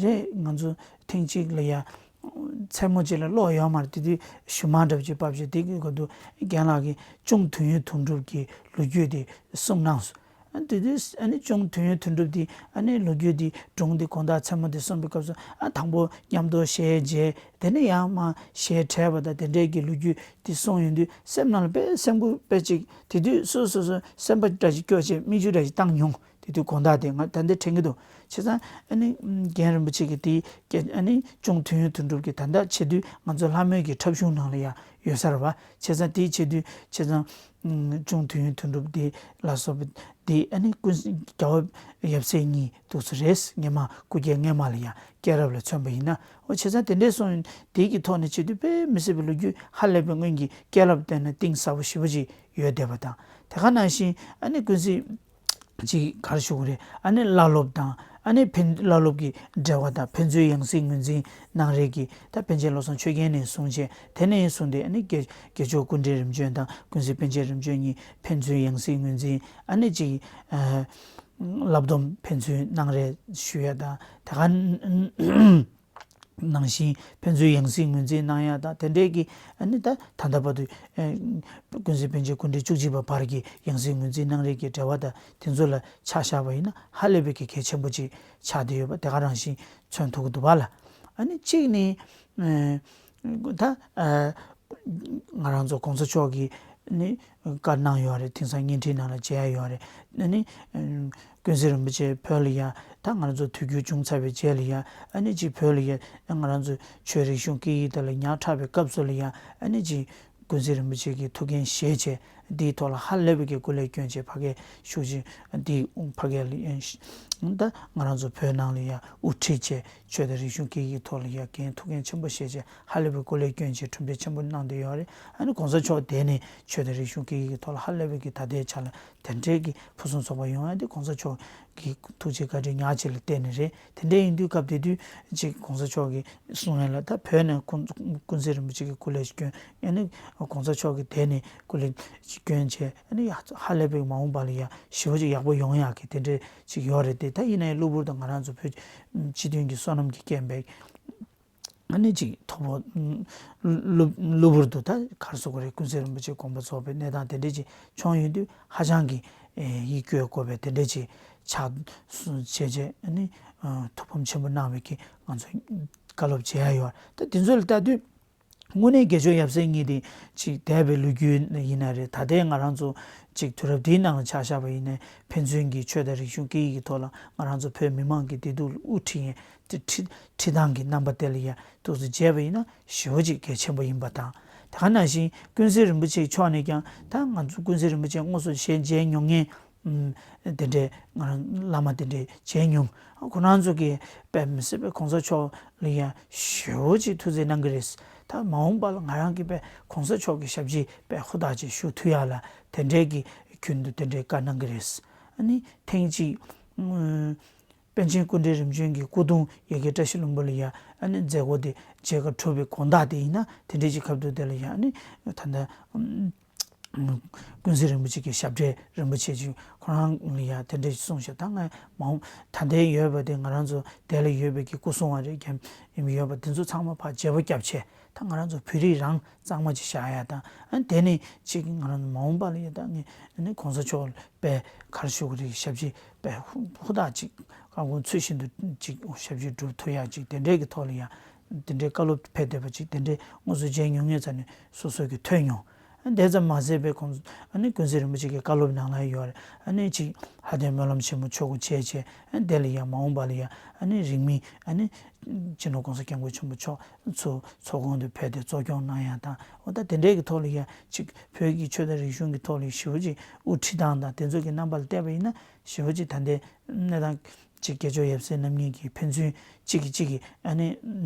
རེད། ང་ཚོ་ཐེངས་གཅིག་ལ་ཡ་མཚན་མོ་གཅིག་ལ་གློག་ཡོད་མ་རེད། དེ་དུས་གཞུ་མ་འདྲ་པོ་ཅིག་ཕབ་བྱས། དེ་གི་སྐབས་དུ་རྒན་ལགས་ཀྱིས་གཅུང་དུས་ཡུན་དོན་གྲུབ་ཀྱི་ལོ་རྒྱུས་དེ་གསུངས་གནང་སོང་། ཨ་དེ་དུས་ཨ་ནི་གཅུང་དུས་ཡུན་དོན་གྲུབ་དེ་ཨ་ནི་ལོ་རྒྱུས་དེ་སྒྲུང་དེ་དགོང་དག་མཚན་མོ་དེ་གསུངས་པའི་སྐབས་སུ། ཨ་དང་པོ་མཉམ་དུ་གཞས་མཇལ། དེ་ནས་ཡང་མར་གཞས་འཁྲབ་པ་དང་དེ་འདྲའི་གི་ལོ་རྒྱུས་དེ་གསུངས་ཡོང་དུས། སེམས་ནང་ལ་དཔེ་སེམས་འགུལ་དཔེ་ཅིག་དེ་དུས་སོ་སོ་སོ་སེམས་པ་འདྲ་ཞིག་སྐྱོ་བྱས། མིག་ཆུ་འདྲ་ཞིག་བཏང་མྱོང་། དེ་དུས་དགོང་དག་དེ་ང་ད་ལྟ་དྲན་གྱི་འདུག་བྱས་ཙང་ཨ་ནི་རྒན་རིན་པོ་ཆེ་གིས་དེ་ཨ་ནི་གཅུང་དུས་ཡུན་དོན་གྲུབ་ཀྱིས་ད་ལྟ་བྱེད་དུས་ང་ཚོ་ལྷ་མོའི་གི་འཁྲབ་གཞུང་ནང་ལ་ཡང་ཡོད་ས་རེད་བ། བྱས་ཙང་དེ་བྱེད་དུས་བྱས་ཙང་གཅུང་དུས་ཡུན་དོན་གྲུབ་དེ་ལ་སོགས་པ་དེ་ཨ་ནི་ཀུན་རྒྱལ་བ་ཡབ་སྲས་གཉིས་འདུག་སེ་རེད། སྔས་མ་སྐུ་སྐྱེ་སྔས་མ་ལ་ཡང་སྐྱེས་རབས་ལ་མཚོན་པ་ཡིན་ན། འོ་བྱས་ཙང་དེ་འདྲས་སོང་ཡོང་དེ་གི་ཐོག་ནས་བྱེད་དུས་དཔེ་མི་སྲིད་པའི་ལོ་རྒྱུས་ཧ་ལས་པའི་སྔོན་གྱི་སྐྱེས་རབས་བལྟས་ན་གཏིང་ཟབ་པོ་ཞེ་པོ་ཅིག་ཡོད་བསྡད་པ་དང་། དེ་ག་ནང་བཞིན་ཨ་ནི་ཀུན་གཟིགས་ ཅིག་ག་རེ་ཞུ་དགོས་རེད། ཨ་ནི་བླ་སློབ་དང་ཨ་ནི་ཕན་བླ་སློབ་ཀྱི་འབྲེལ་བ་དང་ཕན་ཚུན་ཡང་སྲིད་ངོས་འཛིན་གནང་རེས་ཀྱི་ད་པཎ་ཆེན་བློ་བཟང་ཆོས་རྒྱན་ནས་བཟུང་བྱས་དེ་ནས་བཟུང་སྟེ་ཨ་ནི་དགེ་དགེ་སྦྱོར་སྐུ་ཕྲེང་རིམ་བྱོན་དང་ཀུན་གཟིགས་པཎ་ཆེན་རིམ་བྱོན་གཉིས་ཕན་ཚུན་ཡང་སྲིད་ངོས་འཛིན་ཨ་ནི་ཅིག་ཨ་བསླབ་སྡོམ་ཕན་ཚུན་གནང་རེས་ཞུ་ཡ་དང་དེ་ག་ནང་བཞིན་ཕན་ཚུན་ཡང་སྲིད་ངོས་འཛིན་གནང་ཡ་དང་དེ་འདྲའི་གི་ཨ་ནི་ད་ད་ལྟ་བར་དུ་ཨ་ཀུན་གཟིགས་པཎ་ཆེན་སྐུ་ཕྲེང་བཅུ་གཅིག་པ་བར་གྱི་ཡང་སྲིད་ངོས་འཛིན་གནང་རེས་ཀྱི་འབྲེལ་བ་དང་དེ་ཚོ་ལ་ཆ་བཞག་པ་ཡིན་ན་ཧ་ལས་པའི་གི་གལ་ཆེན་པོ་ཅིག་ཆགས་བསྡད་ཡོད་པ་དེ་ག་རང་བཞིན་མཚོན་ཐུབ་ཀྱི་འདུག་བ་ལ། ཨ་ནི་གཅིག་ནི་ཨ་ད་ཨ་ང་རང་ཚོ་གོང་ས་མཆོག་གིས་ནི་བཀའ་གནང་ཡོད་རེད། དེང་སང་བརྙན་འཕྲིན་ནང་ལ་མཇལ་ཡ་ཡོད་རེད། ཨ་ནི་ཨ་ཀུན་གཟིགས་རིན་པོ་ཆེ་བོད་ལ་ཡ་ད་ང་རང་ཚོ་དུས་འགྱུར་བྱུང་ཚར་བའི་རྗེས་ལ་ཡ་ཨ་ནི་ཅིག་བོད་ལ་ཡ་ང་རང་ཚོ་ཆོས་རིག་གཞུང་སྐད་ཡིག་དེ་ལ་ཉག་ཕྲ་བའི་སྐབས་སུ་ལ་ཡ་ཨ་ནི་ཅིག་ཀུན་གཟིགས་རིན་པོ་ཆེ་གི་ཐུགས་འགན་བཞེས་བྱས་འདིའི་ཐོག་ལ་ཧ་ལས་པའི་གི་སྐུ་ལས་བསྐྱོན་བྱས་ཕ་གིར་བཞུགས་ཤིང་འདིའི་ཕ་གི་ལ་ཡ་ད་ང་རང་ཚོ་བོད་ནང་ལ་ཡ་དབུ་ཁྲིད་བྱས་ཆོས་དང་རིག་གཞུང་སྐད་ཡིག་གི་ཐོག་ལ་ཡ་འགན་ཐུགས་འགན་ཆེན་པོ་བཞེས་བྱས་ཧ་ལས་པའི་སྐུ་ལས་བསྐྱོན་བྱས་གྲུབ་འབྲས་ཆེན་པོ་གནང་བསྡད་ཡོད་རེད། ཨ་ནི་གོང་ས་མཆོག་དེ་ནས་ཆོས་དང་རིག་གཞུང་སྐད་ཡིག་གི་ཐོག་ལ་ཧ་ལས་པའི་གི་ད་ལྟའི་ཆ་ལ་དེ་འདྲའི་གི་ཕུན་སུམ་ཚོགས་པ་ཡོང་ཡ་དེ་གོང་ས་མཆོག་གི་ཐུགས་རྗེ་བཀའ་དྲིན་ཉག་གཅིག་ལ་བརྟེན་ནས་རེད། དེ་འདྲ་ཡིན་དུས་སྐབས་དེ་དུས་ཅིག་གོང་ས་མཆོག་གིས་གསུང་ཡ་ལ་ད་བོད་ནས་ཀུན་ཀུན་གཟིགས་རིན་པོ་ཆེ་གི་སྐུ་ལས་བསྐྱོན་ཨ་ནི་གོང་ས་མཆོག་གིས་དེ་ནས་སྐུ་ལས་བསྐྱོན་བྱས་ཨ་ནི་ཡ་ཧ་ལས་པའི་མ་འོངས་པ་ལ་ཡ་ཞེ་པོ་ཅིག་ཡག་པོ་ཡོང་ཡག་གི་དེ་འདྲའི་ཅིག་ཡོད་རེད་དེ། ད་ཡིན་ནའི་གློ་བུར་དུ་ང་རང་ཚོ་བོད་སྤྱི་མཐུན་གྱི་བསོད་ནམས་ཀྱི་རྐྱེན་པས་ཨ་ནི་ཅིག་ཐོག་པོ་གློ་གློ་བུར་དུ་ད་ག་རེ་ཟེར་དགོས་རེད། ཀུན་གཟིགས་རིན་པོ་ཆེ་དགོངས་པ་རྫོགས་པའི་གནས་སྟངས་དེ་འདྲ་ཅིག་བྱུང་ཡོད་དུས་ཧ་ཅང་གི་ཡིད་སྐྱོ་དགོས་པའི་དེ་འདྲ་ཅིག་ཆགས་བྱས་བྱས་ཨ་ནི་ཐུགས་ཕམ་ཆེན་པོ་གནང་བའི་གི་ང་ཚོ་བཀའ་སློབ་བྱེད་ཡ་ཡོད། ད་དེ་ཚོ་ལ་ལྟ་དུས་དངོས་གནས་དགེ་སྦྱོར་ཡབ་སྲས་གཉིས་དེ་ཅིག་འདས་པའི་ལོ་རྒྱུས་ཡིན་ན་རེད། ད་ལྟའི་ང་རང་ཚོ་ཅིག་དུས་རབས་འདིའི་ནང་ལ་ཆ་བཞག་པ་ཡིན་ན་ཕན་ཚུན་གྱི་ཆོས་དང་རིག་གཞུང་སྐད་ཡིག་གི་ཐོག་ལ་ང་རང་ཚོ་བོད་མི་མང་གི་བདེ་སྡུག་ལ་དབུ་ཁྲིད་ཡས་དེ་ཁྲིད་ཁྲིད་སྟངས་ཀྱི་རྣམ་པ་དེ་ལ་ཡ་ཐུགས་སུ་བྱས་པ་ཡིན་ན་ཞེ་པོ་ཅིག་གལ་ཆེན་པོ་ཡིན་པ་དང་། དེ་ག་ནང་བཞིན་ཀུན་གཟིགས་རིན་པོ་ཆེའི་ཕྱོགས་ནས་ཀྱང་ད་ང་ཚོ་ཀུན་གཟིགས་རིན་པོ་ཆེ་དངོས་སུ་ཞལ་མཇལ་མྱོང་མཁན་དེ་འདྲའི་ང་རང་བླ་མ་དེ་འདྲའི་མཇལ་མྱོང་། ཁོ་རང་ཚོ་གིས་དཔེ་མི་སྲིད་པའི་གོང་ས་མཆོག་ལ་ཡ་ཞེ་པོ་ཅིག་ཐུགས་རྗེ་གནང་གི་རེད། ད་མ་འོངས་པ་ལ་ང་རང་གིས་དཔེ་གོང་ས་མཆོག་གི་ཞབས་ཕྱི་དཔེ་ཧུར་ཐག་ཅིག་ཞུ་ཐུབ་ཡ་ལ་དེ་འདྲའི་གི་རྒྱུན་དུ་དེ་འདྲའི་བཀའ་གནང་གི་རེད། ཨ་ནི་ཐེངས་གཅིག་ཨ་པཎ་ཆེན་སྐུ་ཕྲེང་རིམ་བྱོན་གྱི་སྐུ་གདུང་ཡ་གི་བཀྲ་ཤིས་ལྷུན་པོ་ལ་ཡ་ཨ་ནི་མཛད་སྒོ་དེ་མཇལ་ཁ་གྲུབ་པའི་དགོང་དག་དེ་ཡིན་ན་དེ་འདྲའི་ཅིག་སྐབས་དུས་དེ་ལ་ཡ་ཨ་ནི་ད་ལྟ་ཨ་ཀུན་གཟིགས་རིན་པོ་ཆེ་གི་ཞབས་གྲས་རིན་པོ་ཆེ་ཅིག་ཁོ་རང་ལ་ཡ་དེ་འདྲ་ཞིག་གསུངས་ཤག་ད་ང་མ་འོངས་ད་ལྟའི་ཡོད་པ་དེ་ང་རང་ཚོ་དེ་ལ་ཡོད་པའི་གི་སྐུ་སྲུང་བ་རེད་རྒྱ་ཡིན་ཡོད་པ་དེ་ཚོ་ཚང་མ་ཕར་བརྗེ་པོ་བརྒྱབ་བྱས་ད་ང་རང་ཚོ་བོད་རིགས་རང་གཙང་མ་ཅིག་བཞག་ཡ་དང་ཨ་དེ་ནས་ཅིག་ང་རང་ཚོ་མ་འོངས་པ་ལ་ཡ་ད་ངས་ཨ་ནི་གོང་ས་མཆོག་དཔེ་ག་རེ་ཞུ་གི་རེད། ཞབས་ཕྱི་དཔེ་ཧུར་ཐག་ཅིག་བཀའ་དགོངས་ཚུལ་བཞིན་དུ་ཅིག་ཞབས་ཕྱི་སྒྲུབ་ཐུབ་ཡ་ཅིག་དེ་འདྲའི་གི་ཐོག་ལ་ཡ་དེ་འདྲའི་བཀའ་སློབ་ཕེབས་བསྡད་པ་ཅིག་དེ་འདྲའི་དངོས་སུ་མཇལ་མྱོང་མཁན་ཚོ་ནས་སོ་སོ་གི་ཐོས་མྱོང་། ཨ་ནི་དེ་ཙམ་མ་ཟད་པའི་ཁོང་ཨ་ནི་ཀུན་གཟིགས་རིན་པོ་ཆེ་གི་བཀའ་སློབ་ནང་ལ་ཡོད་རེད། ཨ་ནི་ཅིག་ལྷ་ལྡན་སྨོན་ལམ་ཆེན་མོ་ཆོ་ག་བྱས་བྱས་ཨ་ནི་དེ་ལ་ཡ་མ་འོངས་པ་ལ་ཡ་ཨ་ནི་རིང་མིན་ཨ་ནི་སྤྱི་ནོར་གོང་ས་སྐྱབས་མགོན་ཆེན་པོ་མཆོག་ཚོ་ཚོགས་ཁང་དུ་ཕེབས་ཏེ་གཙོ་སྐྱོང་གནང་ཡ་དང་འོ་ད་དེ་འདྲའི་གི་ཐོག་ལ་ཡ་ཅིག་བོད་ཀྱི་ཆོས་དང་རིག་གཞུང་གི་ཐོག་ལ་ཞེ་པོ་ཅིག་དབུ་ཁྲིད་སྟངས་དང་དེ་ཚོ་གི་རྣམ་པ་ལ་བལྟས་པ་ཡིན་ན་ཞེ་པོ་ཅིག་ད་ལྟའི་གནས་སྟངས་ཅིག་དགེ་སྦྱོར་ཡབ་སྲས་རྣམ་གཉིས་ཀྱིས་ཕན་ཚུན་གཅིག་གིས་གཅིག་གི་ཨ་ནི་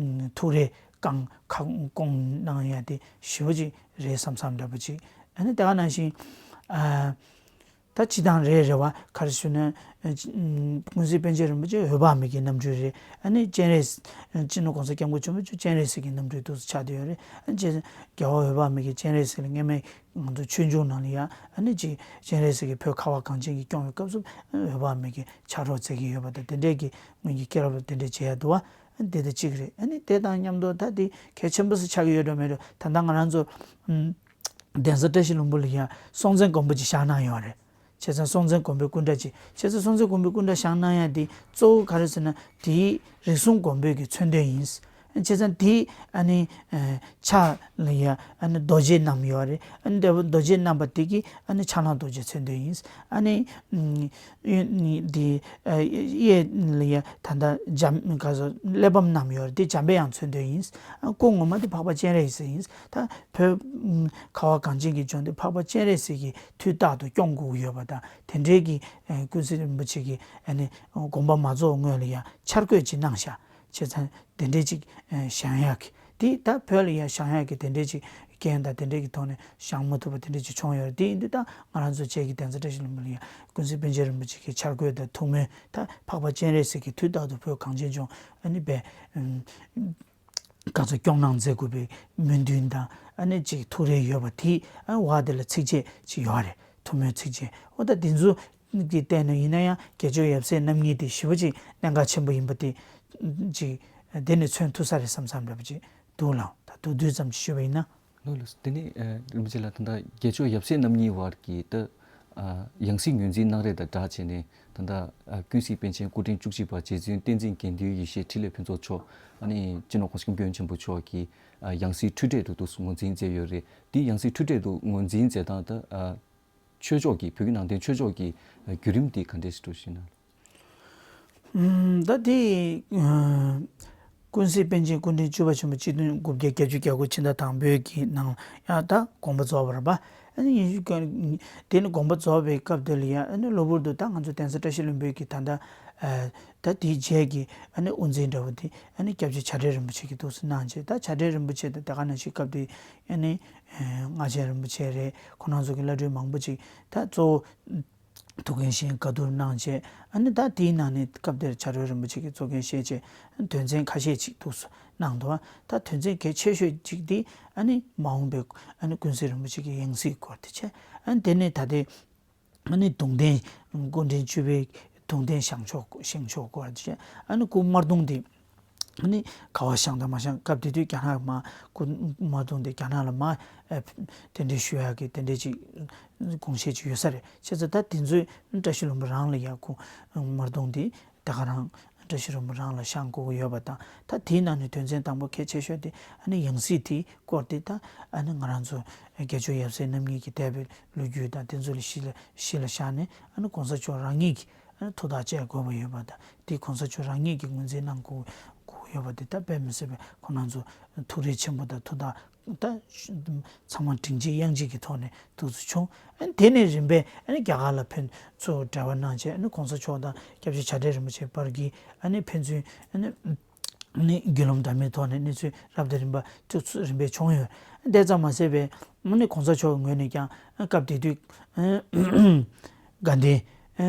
ཐུགས་རེ་བསྐང་ཁ་སྐོང་གནང་ཡ་དེ་ཞེ་པོ་ཅིག་རེད་བསམ་བསམ་འདྲ་པོ་ཅིག་ཨ་ནི་དེ་ག་ནང་བཞིན་ཨ་ད་སྤྱི་བཏང་རེད་རེད་བ་ག་རེ་ཞུ་ན་ཨ་ཅི་ཨམ་ཀུན་གཟིགས་པཎ་ཆེན་རིན་པོ་ཆེ་འོད་དཔག་མེད་ཀྱི་རྣམ་སྤྲུལ་རེད། ཨ་ནི་སྤྱན་རས་སྤྱི་ནོར་གོང་ས་སྐྱབས་མགོན་ཆེན་པོ་མཆོག་སྤྱན་རས་གཟིགས་ཀྱི་རྣམ་སྤྲུལ་དུ་ཆགས་བསྡད་ཡོད་རེད། ཨ་ནི་རྒྱལ་བ་འོད་དཔག་མེད་ཀྱི་སྤྱན་རས་གཟིགས་ལ་སྔ་མའི་ང་ཚོ་ཆོས་འབྱུང་ནང་ལ་ཡ་ཨ་ནི་ཅིག་སྤྱན་རས་གཟིགས་ཀྱིས་བོད་ཁ་བ་གངས་ཅན་གྱི་སྐྱོང་བའི་སྐབས་སུ་འོད་དཔག་མེད་ཀྱི་ཕྱག་རོགས་མཛད་ཀྱི་ཡོད་པ་དང་དེ་འདྲས་ཀྱི་སྔོན་གྱི་སྐྱེས་རབས་ལ་དེ་འདྲས་བྱེད་ཡ་འདུག་བ། ཨ་ནི་དེ་དང་གཅིག་རེད། ཨ་ནི་དེ་དང་མཉམ་དུ་ད་དེ་གལ་ཆེན་པོ་ཞིག་ཆགས་ཀྱི་ཡོད་འགྲོ་མེད་འགྲོ་ད་ལྟ་ང་རང་ཚོ་ཨུམ་གདན་ས་བཀྲ་ཤིས་ལྷུན་པོ་ལ་ཡ་སྲོང་བཙན་སྒམ་པོ་ཅིག་བཞེངས་གནང་ཡོད་རེད། བྱས་ཙང་སྲོང་བཙན་སྒམ་པོའི་སྐུ་འདྲ་ཅིག་བྱས་ཙང་སྲོང་བཙན་སྒམ་པོའི་སྐུ་འདྲ་བཞེངས་གནང་ཡ་དེ་གཙོ་བོ་ག་རེ་ཟེར་ན་དེའི་རིགས་གསུམ་མགོན་པོའི་གི་མཚོན་དོན་ཡིན། བྱས་ཙང་དེའི་ཨ་ནི་ཨ་ཕྱག་ལ་ཡ་ཨ་ནི་རྡོ་རྗེ་བསྣམས་ཡོད་རེད། ཨ་ནི་རྡོ་རྗེ་བསྣམས་པ་དེ་གི་ཨ་ནི་ཕྱག་ན་རྡོ་རྗེ་མཚོན་དོན་ཡིན། ཨ་ནི་ཨ་གཡོན་དེ་ཨ་གཡས་ལ་ཡ་ད་ལྟ་འཇམ་ག་ཟེར་གླེགས་བམ་བསྣམས་ཡོད་རེད། དེ་འཇམ་པའི་དབྱངས་མཚོན་དོན་ཡིན། ཨ་སྐུ་ངོ་མ་དེ་འཕགས་པ་སྤྱན་རས་གཟིགས་ཡིན། ད་བོད་ཨ་ཁ་བ་གངས་ཅན་གྱི་ལྗོངས་འདི་འཕགས་པ་སྤྱན་རས་གཟིགས་ཀྱིས་དུས་རྟག་ཏུ་སྐྱོང་དགོས་ཀྱི་ཡོད་པ་དང་དེ་འདྲའི་གི་ཨ་ཀུན་གཟིགས་རིན་པོ་ཆེ་གི་ཨ་ནི་དགོངས་པ་མ་རྫོགས་སྔོན་ལ་ཡ་འཆར་འགོད་ཅིག་གནང་ཤག་བྱས་ཙང་དེ་འདྲའི་ཅིག་ཨ་བཞེངས་ཡག་གི་དེ་ད་བོད་ལ་ཡ་བཞེངས་ཡག་གི་དེ་འདྲའི་ཅིག་ འགན་དང་དེ་འདྲས་ཀྱི་ཐོག་ནས་བཞེངས་མ་ཐུབ་པ་དེ་འདྲས་ཅིག་བྱུང་ཡོད་རེད། དེ་ཡིན་དུས་ད་ང་རང་ཚོ་བཅས་ཀྱི་གདན་ས་བཀྲ་ཤིས་ལྷུན་པོ་ལ་ཡང་ཀུན་གཟིགས་པཎ་ཆེན་རིན་པོ་ཆེ་གི་འཆར་འགོད་དང་ཐུགས་སྨོན། ད་འཕགས་པ་སྤྱན་རས་གཟིགས་ཀྱིས་དུས་རྟག་ཏུ་བོད་གངས་ཅན་ལྗོངས་ཨ་ནི་པའི་ག་ཚོད་སྐྱོང་གནང་མཛད་དགོས་པའི་སྨོན་འདུན་དང་ཨ་ནི་ཅིག་ཐུགས་རེ་ཡོད་པ་དེ་ཨ་བ་དེ་ལ་ཚིགས་བཅད་ཅིག་ཡོད་རེད། ཐུགས་སྨོན་ཚིགས་བཅད། འོ་ད་དེ་ཚོ་གི་སྟེང་ནས་ཡིན་ན་ཡང་དགེ་སྦྱོར་ཡབ་སྲས་རྣམ་གཉིས་དེ་ཞེ་པོ་ཅིག་གནད་འགག་ཆེན་པོ་ཡིན་པ་དེ་ཅིག་དེ་ནས་མཚོན་ཐུབ་ས་རེད་བསམ་བསམ་འདྲ་པོ་ཅིག་འདུག་ལགས། ད་མདོར་བསྡུས་ཙམ་ཅིག་ཞུས་པ་ཡིན་ན། ལགས་ལགས། དེ་ནས་ཨ་རིན་པོ་ཆེ་ལགས། ད་ལྟ་དགེ་སྦྱོར་ཡབ་སྲས་རྣམ་གཉིས་བར་གྱི་ད་ཨ་ཡང་སྲིད་ངོས་འཛིན་གནང་རེས་དང་སྦྲགས་བྱས་ནས་ད་ལྟ་ཨ་ཀུན་གཟིགས་པཎ་ཆེན་སྐུ་ཕྲེང་བཅུ་གཅིག་པ་རྗེ་བཙུན་བསྟན་འཛིན་དགེ་འདུན་ཡེ་ཤེས་འཕྲིན་ལས་ཕུན་ཚོགས་མཆོག་ཨ་ནི་སྤྱི་ནོར་༸གོང་ས་༸སྐྱབས་མགོན་ཆེན་པོ་མཆོག་གིས་ཨ་ཡང་སྲིད་འཁྲུལ་བྲལ་དུ་འདུག་སེ་ངོས་འཛིན་མཛད་ཡོད་རེད། དེ་ཡང་སྲིད་འཁྲུལ་བྲལ་དུ་ངོས་འཛིན་མཛད་སྟངས་ད་ཨ་ཆོས་ཕྱོགས་ཀྱི་བོད་ཀྱི་ནང་བསྟན་ཆོས་ཕྱོགས་ཀྱི་ཨ་བརྒྱུད་རིམ་དེ་ག་འདྲས་ཞིག་འགྲོ་བཞིན་ན། ཨུམ། ད་དེ་ཨ་ཀུན་གཟིགས་པཎ་ཆེན་སྐུ་ཕྲེང་བཅུ་པ་ཆེན་པོ་སྤྱི་ལོ་གཅིག་སྟོང་དགུ་བརྒྱ་བརྒྱད་ཅུ་གྱ་དགུ་ཕྱི་ཟླ་དང་པོའི་གི་ནང་ཡང་ད་དགོངས་པ་རྫོགས་པ་རེད་པ། ཨ་ནི་ཡིན་ཞུ་ག་དེ་ནི་དགོངས་པ་རྫོགས་པའི་སྐབས་དེ་ལ་ཡང་ཨ་ནི་གློ་བུར་དུ་ད་ང་ཚོ་གདན་ས་བཀྲ་ཤིས་ལྷུན་པོའི་གི་ད་ལྟ་ཨ་ད་དེའི་རྗེས་ཀྱི་ཨ་ནི་དབུ་འཛིན་འདྲ་བོ་དེ་ཨ་ནི་སྐྱབས་རྗེ་བྱ་བྲལ་རིན་པོ་ཆེ་གིས་འདུག་སེ་གནང་བྱས། ད་བྱ་བྲལ་རིན་པོ་ཆེ་དང་དེ་ག་ནང་བཞིན་སྐབས་དེ་ཨ་ནི་ཨ་སྔགས་ཆེན་རིན་པོ་ཆེ་རེད། ཁོང་རྣམ་ཚོ་གི་བླ་སྤྲུལ་མང་པོ་ཅིག་ད་གཙོ་བོ་ཐུགས་འགན་བཞེས་བཀའ་བསྡུར་གནང་བྱས། ཨ་ནི་ད་དེའི་ནང་ནས་སྐབས་དེར་བྱ་བྲལ་རིན་པོ་ཆེ་གིས་གཙོ་འགན་བཞེས་བྱས་དོན་ཚན་ཁ་ཤས་ཅིག་འདུག་སེ་གནང་འདུག་ད་དོན་ཚན་གལ་ཆེ་ཤོས་ཅིག་དེ་ཨ་ནི་མ་འོངས་པའི་ཨ་ནི་ཀུན་གཟིགས་རིན་པོ་ཆེ་གི་ཡང་སྲིད་སྐོར་དེ་བྱས། ཨ་ནི་དེ་ནས་ད་ལྟའི་ཨ་ནི་གདུང་རྟེན་སྐུ་ཕྲེང་བཅུ་པའི་གདུང་རྟེན་བཞེངས་ཕྱོགས་བཞེངས་ཕྱོགས་སྐོར་དེ་བྱས། ཨ་ནི་སྐུ་དམར་གདུང་དེ་ཨ་ནི་ག་བ་བཞེངས་དང་མ་བཞེངས། སྐབས་དེ་དུས་རྒྱ་ནག་མར་སྐུ་དམར་གདུང་དེ་རྒྱ་ནག་ལ་མར་ཨ་གདན་འདྲེན་ཞུ་ཡག་གི་དེ་འདྲས་ཅིག་དགོངས་བཞེད་ཅིག་ཡོད་ས་རེད། བྱས་ཙང་ད་དེ་ཚོའི་བཀྲ་ཤིས་ལྷུན་པོ་རང་ལ་ཡང་སྐུ་དམར་གདུང་དེ་ད་ག་རང་བཀྲ་ཤིས་ལྷུན་པོ་རང་ལ་བཞེངས་དགོས་ཀྱི་ཡོད་པ་དང་། ད་དེའི་ནང་ནས་དོན་ཚན་དང་པོ་གལ་ཆེ་ཤོས་དེ་ཨ་ནི་ཡང་སྲིད་དེའི་སྐོར་དེ། ད་ཨ་ནི་ང་རང་ཚོ་དགེ་སྦྱོར་ཡབ་སྲས་རྣམ་གཉིས་ཀྱིས་འདས་པའི་ལོ་རྒྱུས་དང་དེ་ཚོ་ལ་གཞི་ལ་གཞི་ལ་བཞག་ནས་ཨ་ནི་གོང་ས་མཆོག་རང་ཉིད་ཀྱིས་ཨ་ནི་ཐུགས་ཐག་བཅད་དགོས་པ་ཡོད་པ་དང་། དེ་གོང་ས་མཆོག་རང་ཉིད་ཀྱིས་ངོས་འཛིན་གནང་དགོས་དགོས་ཡོད་པ་དེ་ད་དཔེ་མི་སྲིད་པའི་ཁོང་རྣམ་ཚོ་ཐུགས་རེ་ཆེན་པོ་དང་ཐུགས་ཐག་ད་ཚང་མ་དྲིན་གཅིག་དབྱངས་གཅིག་གི་ཐོག་ནས་འདུག་སེ་བྱུང་། ཨ་ནི་དེ་ནས་རིམ་པས་ཨ་ནི་རྒྱ་གར་ལ་ཕན་ཚུན་འབྲེལ་བ་གནང་བྱས། ཨ་ནི་གོང་ས་མཆོག་དང་སྐྱབས་རྗེ་བྱ་བྲལ་རིན་པོ་ཆེ་བར་གྱི་ཨ་ནི་ཕན་ཚུན་ཨ་ནི་ཨ་ནི་བརྒྱུད་ལམ་འདྲ་མིན་ཐོག་ནས་གནས་ཚུལ་རབ་དང་རིམ་པ་ཚུ་ཚུ་རིམ་པས་བྱུང་ཡོད། དེ་ཙམ་མ་ཟད་པའི་ཨ་ནི་གོང་ས་མཆོག་གི་ངོས་ནས་ཀྱང་སྐབས་དེ་དུས་ཨ་དགའ་ལྡན་ཨ་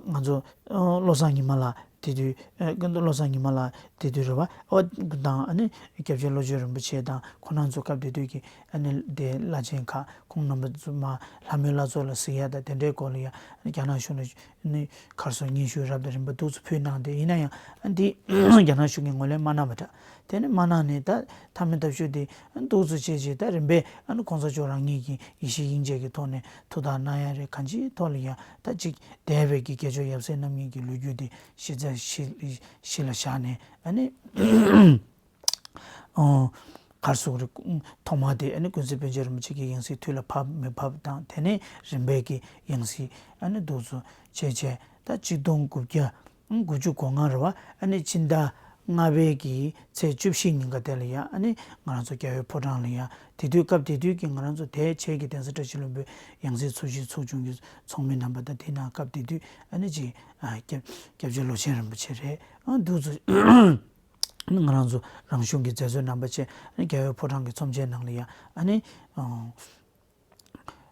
ང་ཚོ་ཨ་བློ་བཟང་ཉི་མ་ལགས་དེ་དུས་ཨ་སྐུ་མདུན་བློ་བཟང་ཉི་མ་ལགས་དེ་དུས་རེད་པ། ཨོ་དང་ཨ་ནི་སྐྱབས་རྗེ་བློ་ཆོས་རིན་པོ་ཆེ་དང་ཁོང་རྣམ་ཚོ་སྐབས་དེ་དུས་ཀྱི་ཨ་ནི་དེ་བླ་ཆེན་ཁག་ཁོང་རྣམ་པ་ཚོ་མར་ལྷ་མོའི་བླ་མཚོ་ལ་གཟིགས་ཡག་དང་དེ་འདྲའི་སྐོར་ལ་ཡང་རྒྱ་ནག་གཞུང་ནས་ནི་གར་སོང་སྙན་ཞུ་རབ་དང་རིམ་པ་འདུག་སེ་ཕུལ་གནང་སྟེ། ཡིན་ན་ཡང་ཨ་འདི་རྒྱ་ནག་གཞུང་གིས་ངོས་ལེན་མ་གནང་བ་འདྲ། དེ་ནི་མ་གནང་ནས་ད་མཐའ་མའི་ལྟ་ཞུགས་དེ་འདུག་སེ་བྱས་བྱས་ད་རིམ་པས་ཨ་ནི་གོང་ས་མཆོག་རང་ཉིད་ཀྱིས་ཡེ་ཤེས་དབྱིངས་དཔྱད་ཀྱི་ཐོག་ནས་ཐུགས་ཐག་གནང་ཡག་རེད། གང་ཅིའི་ཐོག་ལ་ཡང་ད་ཅིག་འདས་པའི་གི་དགེ་སྦྱོར་ཡབ་སྲས་རྣམ་གཉིས་ཀྱི་ལོ་རྒྱུས་དེ་གཞི་རྩ་གཞི་གཞི་ལ་བཞག་ནས་ཨ་ནི་ཨོ་གར་སོང་རེད། ཐོག་མ་དེ་ཨ་ནི་ཀུན་གཟིགས་པཎ་ཆེན་རིན་པོ་ཆེ་གི་ཡང་སྲིད་དུས་ལ་བབས་མི་བབས་དང་། དེ་ནས་རིམ་པས་ཀྱི་ཡང་སྲིད་ཨ་ནི་འདུག་སེ་བྱས་བྱས་ད་གཅིག་སྟོང་དགུ་བརྒྱ་དགུ་བཅུ་གོ་ལྔ་རེད་པ། ཨ་ནི་ཕྱི་ཟླ་ལྔ་པའི་གི་ཚེས་བཅུ་བཞི་ཉིན་ཀ་དེ་ལ་ཡང་ཨ་ནི་ང་རང་ཚོ་རྒྱལ་བའི་ཕོ་བྲང་ལ་ཡང་དེ་དུས་སྐབས་དེ་དུས་ཀྱི་ང་རང་ཚོ་དེའི་རྗེས་ཀྱི་གདན་ས་བཀྲ་ཤིས་ལྷུན་པོའི་ཡང་སྲིད་ཚོགས་ཞིང་ཚོགས་ཆུང་གི་ཚོགས་མི་རྣམ་པ་དང་། དེ་ནང་སྐབས་དེ་དུས་ཨ་ནི་ཅིག་ཨ་སྐྱབས་སྐྱབས་རྗེ་ལོ་ཆེན་རིན་པོ་ཆེ་རེད། ཨ་འདུག་སེ་ང་རང་ཚོ་རང་གཞུང་གི་མཛད་གཙོ་རྣམ་པ་བཅས་ཨ་ནི་རྒྱལ་བའི་ཕོ་བྲང་གི་ཚོམས་ཆེན་ནང་ལ་ཡང་ཨ་ནི་ཨ་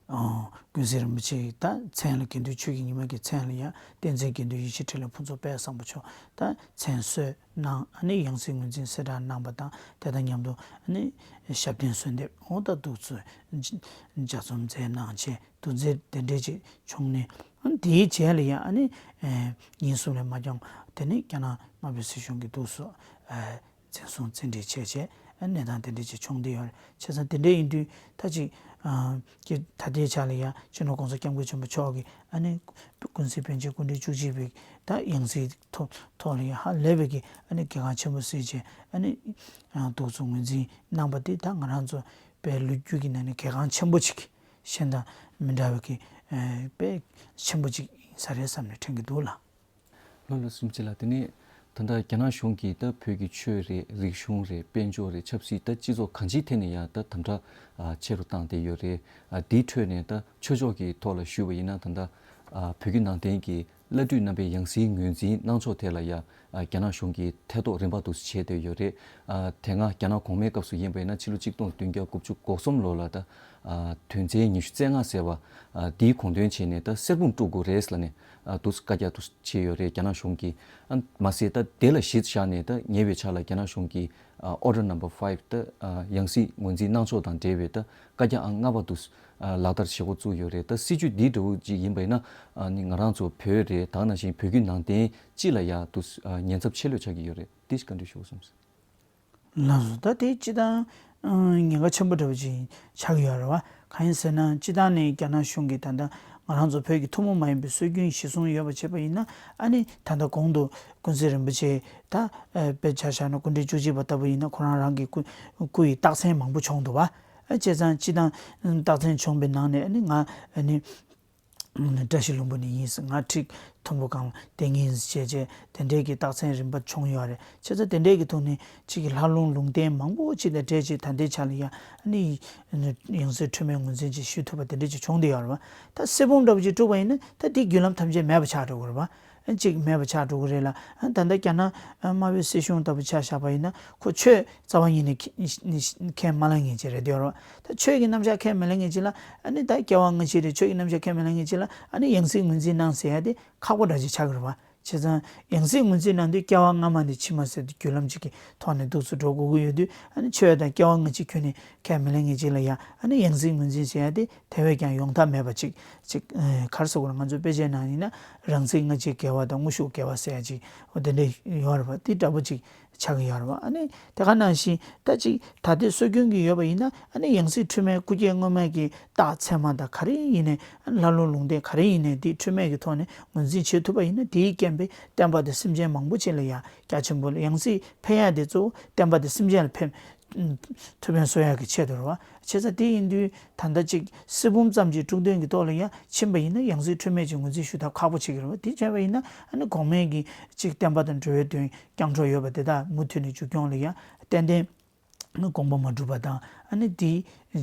ཨ་ཀུན་གཟིགས་རིན་པོ་ཆེ་ད་མཚན་ལ་དགེ་འདུན་ཆོས་ཀྱི་ཉི་མ་གི་མཚན་ལ་ཡང་བསྟན་འཛིན་དགེ་འདུན་ཡེ་ཤེས་འཕྲིན་ལས་ཕུན་ཚོགས་དཔལ་བཟང་པོ་མཆོག་ད་མཚན་གསོལ་གནང་། ཨ་ནི་ཡང་སྲིད་ངོས་འཛིན་གསལ་བསྒྲགས་གནང་བ་དང་། དེ་དང་མཉམ་དུ་ཨ་ནི་ཞབས་བརྟན་གསོལ་འདེབས་འོ་ད་འདུག་སེ་ལྗགས་རྩོམ་མཛད་གནང་བྱས། དུས་ཚོད་དེ་འདྲས་ཅིག་བྱུང་ནས་ཨ་ནི་དེའི་རྗེས་ལ་ཡང་ཨ་ནི་ཨེ་ཉིན་གསུམ་ལས་མ་འགྱངས་དེ་ནས་རྒྱ་ནག་དམར་པོའི་སྲིད་གཞུང་གིས་འདུག་སེ་ཨེ་འཛིན་བཟུང་བཙན་ཁྲིད་བྱས་བྱས་ཨ་ནི་གནས་སྟངས་དེ་འདྲས་ཅིག་བྱུང་བསྡད་ཡོད་རེད། བྱས་ཙང་དེ་འདྲས་ཡིན་དུས་ད་ཅིག་ཨ་ཀྱི་ད་ལྟའི་ཆ་ལ་ཡང་སྤྱི་ནོར་༸གོང་ས་༸སྐྱབས་མགོན་ཆེན་པོ་མཆོག་གིས་ཨ་ནི་ཀུན་གཟིགས་པཎ་ཆེན་སྐུ་ཕྲེང་བཅུ་གཅིག་པའི་ད་ཡང་སྲིད་ཐོག་ཐོག་ལ་ཡང་ཧ་ལས་པའི་གི་ཨ་ནི་གལ་འགངས་ཆེན་པོ་བརྩིས་བྱས་ཨ་ནི་ཨ་འདུག་སེ་ངོས་འཛིན་གནང་བ་དེ་ད་ང་རང་ཚོ་པའི་ལོ་རྒྱུས་ཀྱི་ནང་ནས་གལ་འགངས་ཆེན་པོ་ཅིག་གཞན་དང་མི་འདྲ་བའི་གི་ཨེ་དཔེ་ཆེན་པོ་ཅིག་ཡིན་ས་རེད་བསམ་ནས་དྲན་གྱི་འདུག་ལགས། ལགས་ལགས་སོ་རིན་པོ་ཆེ་ལགས། དེ་ནས་ད་ལྟ་རྒྱ་ནག་གཞུང་གིས་ད་བོད་ཀྱི་ཆོས་རེད། རིག་གཞུང་རེད། དཔལ་འབྱོར་རེད། ཆབ་སྲིད། ད་སྤྱི་ཚོགས་གང་ཅིའི་ཐད་ནས་ཡང་ད་དམ་དྲག་ཨ་ཆེ་རུ་བཏང་བསྡད་ཡོད་རེད། ཨ་དེའི་ཁྲོད་ནས་ད་ཆོས་ཕྱོགས་ཀྱི་ཐོག་ལ་ཞུས་པ་ཡིན་ན་ད་ལྟ་ཨ་བོད་བརྒྱུད་ནང་བསྟན་གྱི་ བླ་སྤྲུལ་རྣམ་པས་ཡང་སྲིད་ངོས་འཛིན་གནང་ཕྱོགས་ཐད་ལ་ཡང་རྒྱ་ནག་གཞུང་གིས་ཐེ་གཏོགས་རིམ་པ་དུ་བྱས་བསྡད་ཡོད་རེད། དེ་སྔ་རྒྱ་ནག་གོང་མའི་སྐབས་སུ་ཡིན་པ་ཡིན་ན་ཕྱི་ལོ་གཅིག་སྟོང་བདུན་བརྒྱ་དགུ་བཅུ་གོ་གསུམ་ལོ་ལ་ད་དོན་ཚན་ཉི་ཤུ་རྩ་ལྔ་ཟེར་བ་འདིའི་དགོངས་དོན་བྱས་ནས་ད་གསེར་བུམ་དཀྲུག་དགོས་རེད་ལབ་ནས་དུ་བཀའ་རྒྱ་དུ་བྱས་ཡོད་རེད་རྒྱ་ནག་གཞུང་གིས། མ་ཟད་ད་དེ་ལ་གཞི་བཞག་ནས་ད་ཉེ་བའི་ཆར་ལ་རྒྱ་ནག་གཞུང་གིས་Order Number Five ད་ཡང་སྲིད་ངོས་འཛིན་གནང་ཕྱོགས་དང་འབྲེལ་བའི་ད་བཀའ་རྒྱ་ཨང་ལྔ་པ་དུ་ལག་བསྟར་བྱེད་འགོ་བཙུགས་ཡོད་རེད། ད་སྲིད་བྱུས་འདི་འདྲ་བོ་ཅིག་ཡིན་པ་ཡིན་ན་ནི་ང་རང་ཚོ་བོད་རེད་ད་ནང་བཞིན་བོད་བརྒྱུད་ནང་བསྟན་སྤྱི་ལ་ཡ་དུ་ཉེན་ཚབས་ཆེ་ལོས་ཆགས་ཀྱི་ཡོད་རེད། འདི་བཀའ་འདྲི་ཞུ་དགོས་བསམ་སོང་། ལགས་སོ། ད་དེ་སྤྱི་བཏང་ཉེན་ཁ་ཆེན་པོ་འདྲ་བོ་ཅིག་ཆགས་ཀྱི་ཡོད་རེད་བ། གང་ཡིན་ཟེར་ན་སྤྱི་བཏང་ནས་རྒྱ་ནག་གཞུང་གིས་ད་ལྟ་ང་རང་ཚོ་བོད་ཀྱི་ཐུན་མོང་མ་ཡིན་པའི་སྲོལ་རྒྱུན་གཞིར་བཟུང་ཡོད་པ་བྱས་པ་ཡིན་ན་ཨ་ནི་ད་ལྟ་གོང་དུ་ཀུན་གཟིགས་རིན་པོ་ཆེ་ད་དཔེ་ཆ་བཞག་ན་སྐུ་ཕྲེང་བཅུ་གཅིག་པ་ལྟ་བུ་ཡིན་ན་ཁོ་རང་རང་གི་སྐུ་སྐུ་ཡི་རྟགས་མཚན་མང་པོ་བྱུང་འདུག་བ། བྱས་ཙང་སྤྱི་བཏང་རྟགས་མཚན་བྱུང་བའི་ནང་ནས་ཨ་ནི་ང་ཨ་ནི། བཀྲ་ཤིས་ལྷུན་པོ་ནས་ཡིན་ཟེར་ང་ཁྲིག་མཐོན་པོ་གང་ལ་བསྡད་ངེས་བྱས་བྱས་དེ་འདྲའི་གི་རྟགས་མཚན་རིམ་པ་བྱུང་ཡོད་རེད། བྱས་ཙང་དེ་འདྲའི་གི་ཐོག་ནས་གཅིག་གི་ལྷ་ལུང་ལུང་བསྟན་མང་པོ་གཅིག་དང་འབྲེལ་གཅིག་ད་ལྟའི་ཆ་ལ་ཡ་ཨ་ནི་ཡང་སྲིད་འཁྲུལ་མེད་ངོས་འཛིན་གཅིག་ཞུ་ཐུབ་པ་དེ་འདྲ་གཅིག་བྱུང་བསྡད་ཡོད་རེད་བ། ད་གསེར་བུམ་འདྲ་པོ་གཅིག་དཀྲུགས་པ་ཡིན་ན་ད་དེའི་བརྒྱུད་ལམ་ཐམས་ཅད་མེད་པ་ཆགས་འགྲོ་གི་རེད་བ། གཅིག་མེད་པ་ཆགས་འགྲོ་གི་རེད་ལ། ད་ལྟ་རྒྱ་ནག་དམར་པོའི་སྲིད་གཞུང་ལྟ་བུ་ཆ་བཞག་པ་ཡིན་ན་ཁོ་ཆོས་རྩ་བ་ཉིད་ནས་ཁས་མ་ལེན་མཁན་ཅིག་རེད་འདོད་རོགས། ད་ཆོས་ཀྱི་རྣམ་གཞག་ཁས་མི་ལེན་མཁན་ཅིག་ལ་ཨ་ནི་ད་སྐྱེ་བ་སྔ་ཕྱི་རེད་ཆོས་ཀྱི་རྣམ་གཞག་ཁས་མི་ལེན་མཁན་ཅིག་ལ་ཨ་ནི་ཡང་སྲིད་ངོས་འཛིན་གནང་ཟེར་ཡ་དེ་ཁག་པོ་འདྲ་ཅིག་ཆགས་ཀྱི་རེད་བ། བྱས་ཙང་ཡང་སྲིད་ངོས་འཛིན་གནང་དུས་སྐྱེ་བ་སྔ་མ་ནས་ཕྱི་མ་ཟེར་དུས་བརྒྱུད་ལམ་ཅིག་གི་ཐོག་ནས་འདུག་སེ་འགྲོ་དགོས་ཀྱི་ཡོད་དུས་ཨ་ནི་ཆོས་དང་སྐྱེ་བ་སྔ་ཕྱི་ཁྱོན་ནས་ཁས་མི་ལེན་མཁན་ཅིག་ལ་ཡ་ཨ་ནི་ཡང་སྲིད་ངོས་འཛིན་ཟེར་ཡ་དེ་དེ་བས་ཀྱང་ཡོང་ཐབས་མེད་པ་ཅིག་ཅིག་ག་རེ་ཟེར་དགོས་རེད། ང་ཚོའི་དཔེ་ཆའི་ནང་ཡིན་ན་རང་ཚིག་སྔ་ཕྱི་དགེ་བ་དང་དངོས་ཤུགས་དགེ་བ་ཟེར་ཡ་ཅིག་འོ་དེ་འདྲ་ཡོད་རེད་བ། དེ་འདྲ་པོ་ཅིག་ཆགས་ཀྱི་ཡོད་རེད་བ། ཨ་ནི་དེ་ག་ནང་བཞིན་ད་ཅིག་ད་ལྟའི་སྲོལ་རྒྱུན་གྱི་ཡོད་པ་ཡིན་ན་ཨ་ནི་ཡང་སྲིད་འཁྲུལ་མེད་སྐུ་སྐྱེ་སྔོན་མ་གི་རྟགས་མཚན་མ་དང་ག་རེ་ཡིན་ནའི་ཨ་ནི་ལྷ་ལུང་ལུང་བསྟན་ག་རེ་ཡིན་ནའི་དེ་འཁྲུལ་མེད་ཀྱི་ཐོག་ནས་ངོས་འཛིན་བྱེད་ཐུབ་པ་ཡིན་ན་དེའི་རྐྱེན་པས་བསྟན་པ་དང་སེམས་ཅན་མང་པོ་ཅིག་ལ་ཡང་རྒྱ་ཆེན་པོ་ལ་ཡང་སྲིད་ཕན་ཡ་དེ་གཙོ་བོ་བསྟན་པ་དང་སེམས་ཅན་ལ་ཕན་ཐུབ་ཡ་བཟོ་ཡ་གི་ཆེད་དུ་རེད་བ། བྱས་ཙང་དེ་ཡིན་དུས་ད་ལྟ་ཅིག་གསེར་བུམ་ཙམ་གྱི་དཀྲུག་འདོན་གྱི་ཐོག་ལ་ཡང་ཕྱིན་པ་ཡིན་ན་ཡང་སྲིད་འཁྲུལ་མེད་ཅིག་ངོས་འཛིན་ཞུ་ཐབས་ཁག་པོ་ཆགས་ཀྱི་རེད་བ། དེ་བྱས་པ་ཡིན་ན་ཨ་ནི་གོང་མའི་གི་ཅིག་བསྟན་པ་དང་འགྲོ་བའི་དོན་སྐྱབས་འགྲོ་ཡོད་པ་དེ་དག་མུ་མཐུད་ནས་མཇུག་སྐྱོང་ལ་ཡང་ཏན་ཏན་དགོངས་པ་མ་གྲུབ་པ་དང་ཨ་ནི་དེ་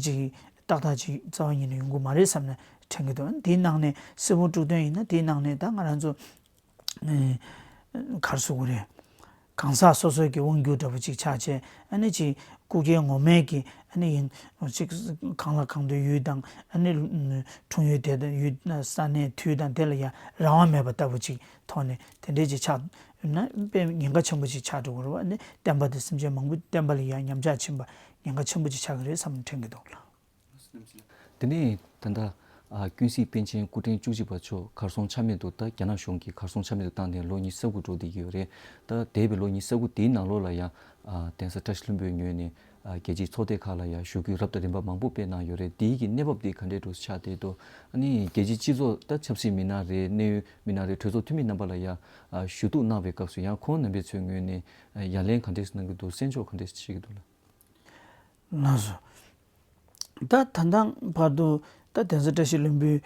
ཅིག་ཏག་ཏག་ཅིག་རྩ་བ་ཉིད་ནས་ཡོང་གི་མ་རེད་བསམ་ནས་དྲན་གྱི་འདུག་དེའི་ནང་ནས་གསེར་བུམ་དཀྲུག་འདོན་ཡིན་ན་དེའི་ནང་ནས་ད་ང་རང་ཚོ་གར་སོ་གོ་རེད། གང་ཟག་སོ་སོའི་གི་དབང་སྒྱུར་འདྲ་པོ་ཅིག་ཆགས་བྱས་ཨ་ནི་ཅིག་སྐུ་སྐྱེ་ངོ་མའི་གི་ཨ་ནི་ཡིན་ཅིག་གང་ལ་གང་འདོད་ཡུལ་དང་ཨ་ནི་འཁྲུངས་ཡུལ་དེ་དང་ཡུལ་ས་གནས་དུས་དང་དེ་ལ་ཡང་རང་དབང་མེད་པ་ལྟ་བུ་ཅིག་ཐོག་ནས་དེ་འདྲས་ཅིག་ཆགས་ན་དཔེ་ཉེན་ཁ་ཆེན་པོ་ཅིག་ཆགས་འགྲོ་གི་རེད་བ། ཨ་ནི་བསྟན་པ་དང་སེམས་ཅན་མང་པོ་བསྟན་པ་ལ་ཡང་ཉམས་ཆག་ཕྱིན་པ་ཉེན་ཁ་ཆེན་པོ་ཅིག་ཆགས་ཀྱི་རེད་བསམ་དྲན་གྱི་འདུག་ལགས། དེ་ནས་ད་ལྟ་ཀུན་གཟིགས་པཎ་ཆེན་སྐུ་ཕྲེང་བཅུ་གཅིག་པ་མཆོག་གར་སོང་ཆ་མེད་དུ་ད་རྒྱ་ནག་གཞུང་གིས་གར་སོང་ཆ་མེད་དུ་བཏང་ནས་ལོ་ཉི་ཤུ་རྩ་དགུ་འགྲོ་བསྡད་ཀྱི་ཡོད་རེད། ད་འདས་པའི་ལོ་ཉི་ཤུ་རྩ་དགུ་དེའི་ནང་ལོགས་ལ་ཡང་གདན་ས་བཀྲ་ཤིས་ལྷུན་པོའི་ངོས་ནས་རྒྱལ་སྤྱིའི་ཚོགས་སྡེ་ཁག་ལ་ཡང་ཞུ་སྐུལ་རབ་དང་རིམ་པ་མང་པོ་སྤེལ་གནང་ཡོད་རེད། དེའི་གི་གནས་བབ་དེ་ག་འདྲས་འགྲོ་ཆགས་བསྡད་འདུག་ཨ་ནི་རྒྱལ་སྤྱིའི་སྤྱི་ཚོགས་ད་ཆབ་སྲིད་མི་སྣ་རེད་གནད་ཡོད་མི་སྣ་རེད་གྲོས་ཚོགས་འཐུས་མི་རྣམ་པ་ལ་ཡང་ཞུ་གཏུག་གནང་བའི་སྐབས་སུ་ཡང་ཁོང་རྣམ་པའི་ཚོའི་ངོས་ནས་ཡ་ལན་ག་འདྲས་གནང་གི་འདུག་གསན་ཕྱོགས་ག་འདྲས་བྱེད་ཀྱི་འདུག་ལགས། ལགས་སོ། ད་ད་ལྟ་བར་དུ་ད་གདན་ས་བཀྲ་ཤིས་ལྷུན་པོའི་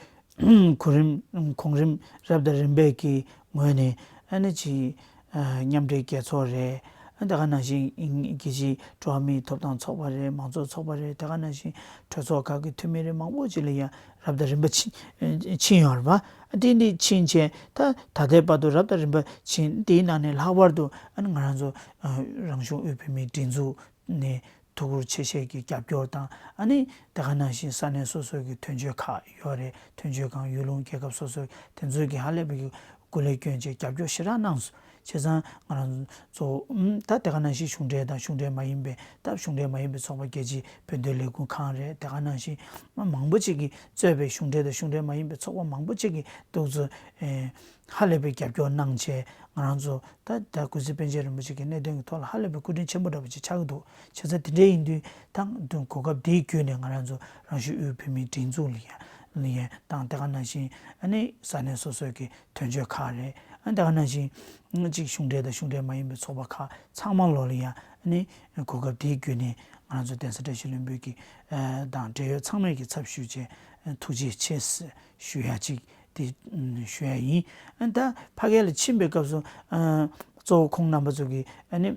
གོང་རིམ་གོང་རིམ་རབ་དང་རིམ་པས་ཀྱི་ངོས་ནས་ཨ་ནི་ཅིག་མཉམ་འབྲེལ་རྒྱལ་ཚོགས་རེད། ཨ་དེ་ག་ནང་བཞིན་རྒྱལ་སྤྱིའི་འགྲོ་བ་མིའི་ཐོབ་ཐང་ཚོགས་པ་རེད། མང་གཙོ་ཚོགས་པ་རེད། དེ་ག་ནང་བཞིན་གྲོས་ཚོགས་ཁག་གི་འཐུས་མི་རེད་མང་པོ་ཅིག་ལ་ཡང་རབ་དང་རིམ་པ་ཕྱིན་ཕྱིན་ཡོད་རེད་པ། ཨ་དེ་འདི་ཕྱིན་བྱས་ད་ད་ལྟའི་བར་དུ་རབ་དང་རིམ་པ་ཕྱིན་དེའི་ནང་ནས་ལྷག་པར་དུ་ཨ་ནི་ང་རང་ཚོ་རང་གཞུང་དབུས་བོད་མིའི་སྒྲིག་འཛུགས་ནས་ཐུགས་ཁུར་ཆེ་བཞེས་ཀྱི་རྒྱབ་སྐྱོར་དང་ཨ་ནི་དེ་ག་ནང་བཞིན་ས་གནས་སོ་སོའི་གི་དོན་གཅོད་ཁག་ཡོད་རེད། དོན་གཅོད་ཁང་ཡུལ་ལུང་རྒྱལ་ཁབ་སོ་སོའི་དེ་ཚོའི་གི་ཧ་ལས་པའི་གི་སྐུ་ལས་བསྐྱོན་བྱས་རྒྱབ་སྐྱོར་ཞེ་དྲག་གནང་སོང་། བྱས་ཙང་ང་རང་ཚོ་ད་དེ་ག་ནང་བཞིན་གཞུང་འབྲེལ་དང་གཞུང་འབྲེལ་མ་ཡིན་པའི་ད་གཞུང་འབྲེལ་མ་ཡིན་པའི་ཚོགས་པ་རྒྱལ་སྤྱིའི་བོད་དོན་ལས་འགུལ་ཁང་རེད། དེ་ག་ནང་བཞིན་མང་པོ་ཅིག་གིས་གཙོས་པའི་གཞུང་འབྲེལ་དང་གཞུང་འབྲེལ་མ་ཡིན་པའི་ཚོགས་པ་མང་པོ་ཅིག་གིས་འདུག་ཚོ་ཧ་ལས་པའི་རྒྱབ་སྐྱོར་གནང་བྱས་ང་རང་ཚོ་ད་ད་ཀུན་གཟིགས་པཎ་ཆེན་རིན་པོ་ཆེ་གི་གནད་དོན་གྱི་ཐོག་ལ་ཧ་ལས་པའི་སྐུ་དྲིན་ཆེན་པོ་འདྲ་པོ་ཅིག་ཆགས་ཀྱི་འདུག་བྱས་ཙང་དེ་འདྲ་ཡིན་དུས་ད་གོ་སྐབས་དེའི་བརྒྱུད་ནས་ང་རང་ཚོ་རང་གཞུང་དབུས་བོད་མིའི་སྒྲིག་འཛུགས་ལ་ཡང་ལ་ཡང་དང་དེ་ག་ནང་བཞིན་ཨ་ནི་ས་གནས་སོ་སོའི་གི་དོན་གཅོད་ཁག་རེད། ཨ་ནི་དེ་ག་ནང་བཞིན་གཅིག་གཞུང་འབྲེལ་དང་གཞུང་འབྲེལ་མ་ཡིན་པའི་ཚོགས་པ་ཁག་ཚང་མ་ལོ་ལ་ཡང་ཨ་ནི་གོ་སྐབས་དེའི་བརྒྱུད་ནས་ང་རང་ཚོ་གདན་ས་བཀྲ་ཤིས་ལྷུན་པོའི་གི་དང་འབྲེལ་ཡོད་ཚང་མའི་གི་ཚབ་ཞུས་བྱས་ཐུགས་རྗེ་ཆེ་ཞུ་ཡ་གཅིག་དེ་ཞུ་ཡ་ཡིན། ཨ་ནི་ད་ཕ་གི་ལ་ཕྱིན་པའི་སྐབས་སུ་གཙོ་བོ་ཁོང་རྣམ་པ་ཚོ་གི་ཨ་ནི་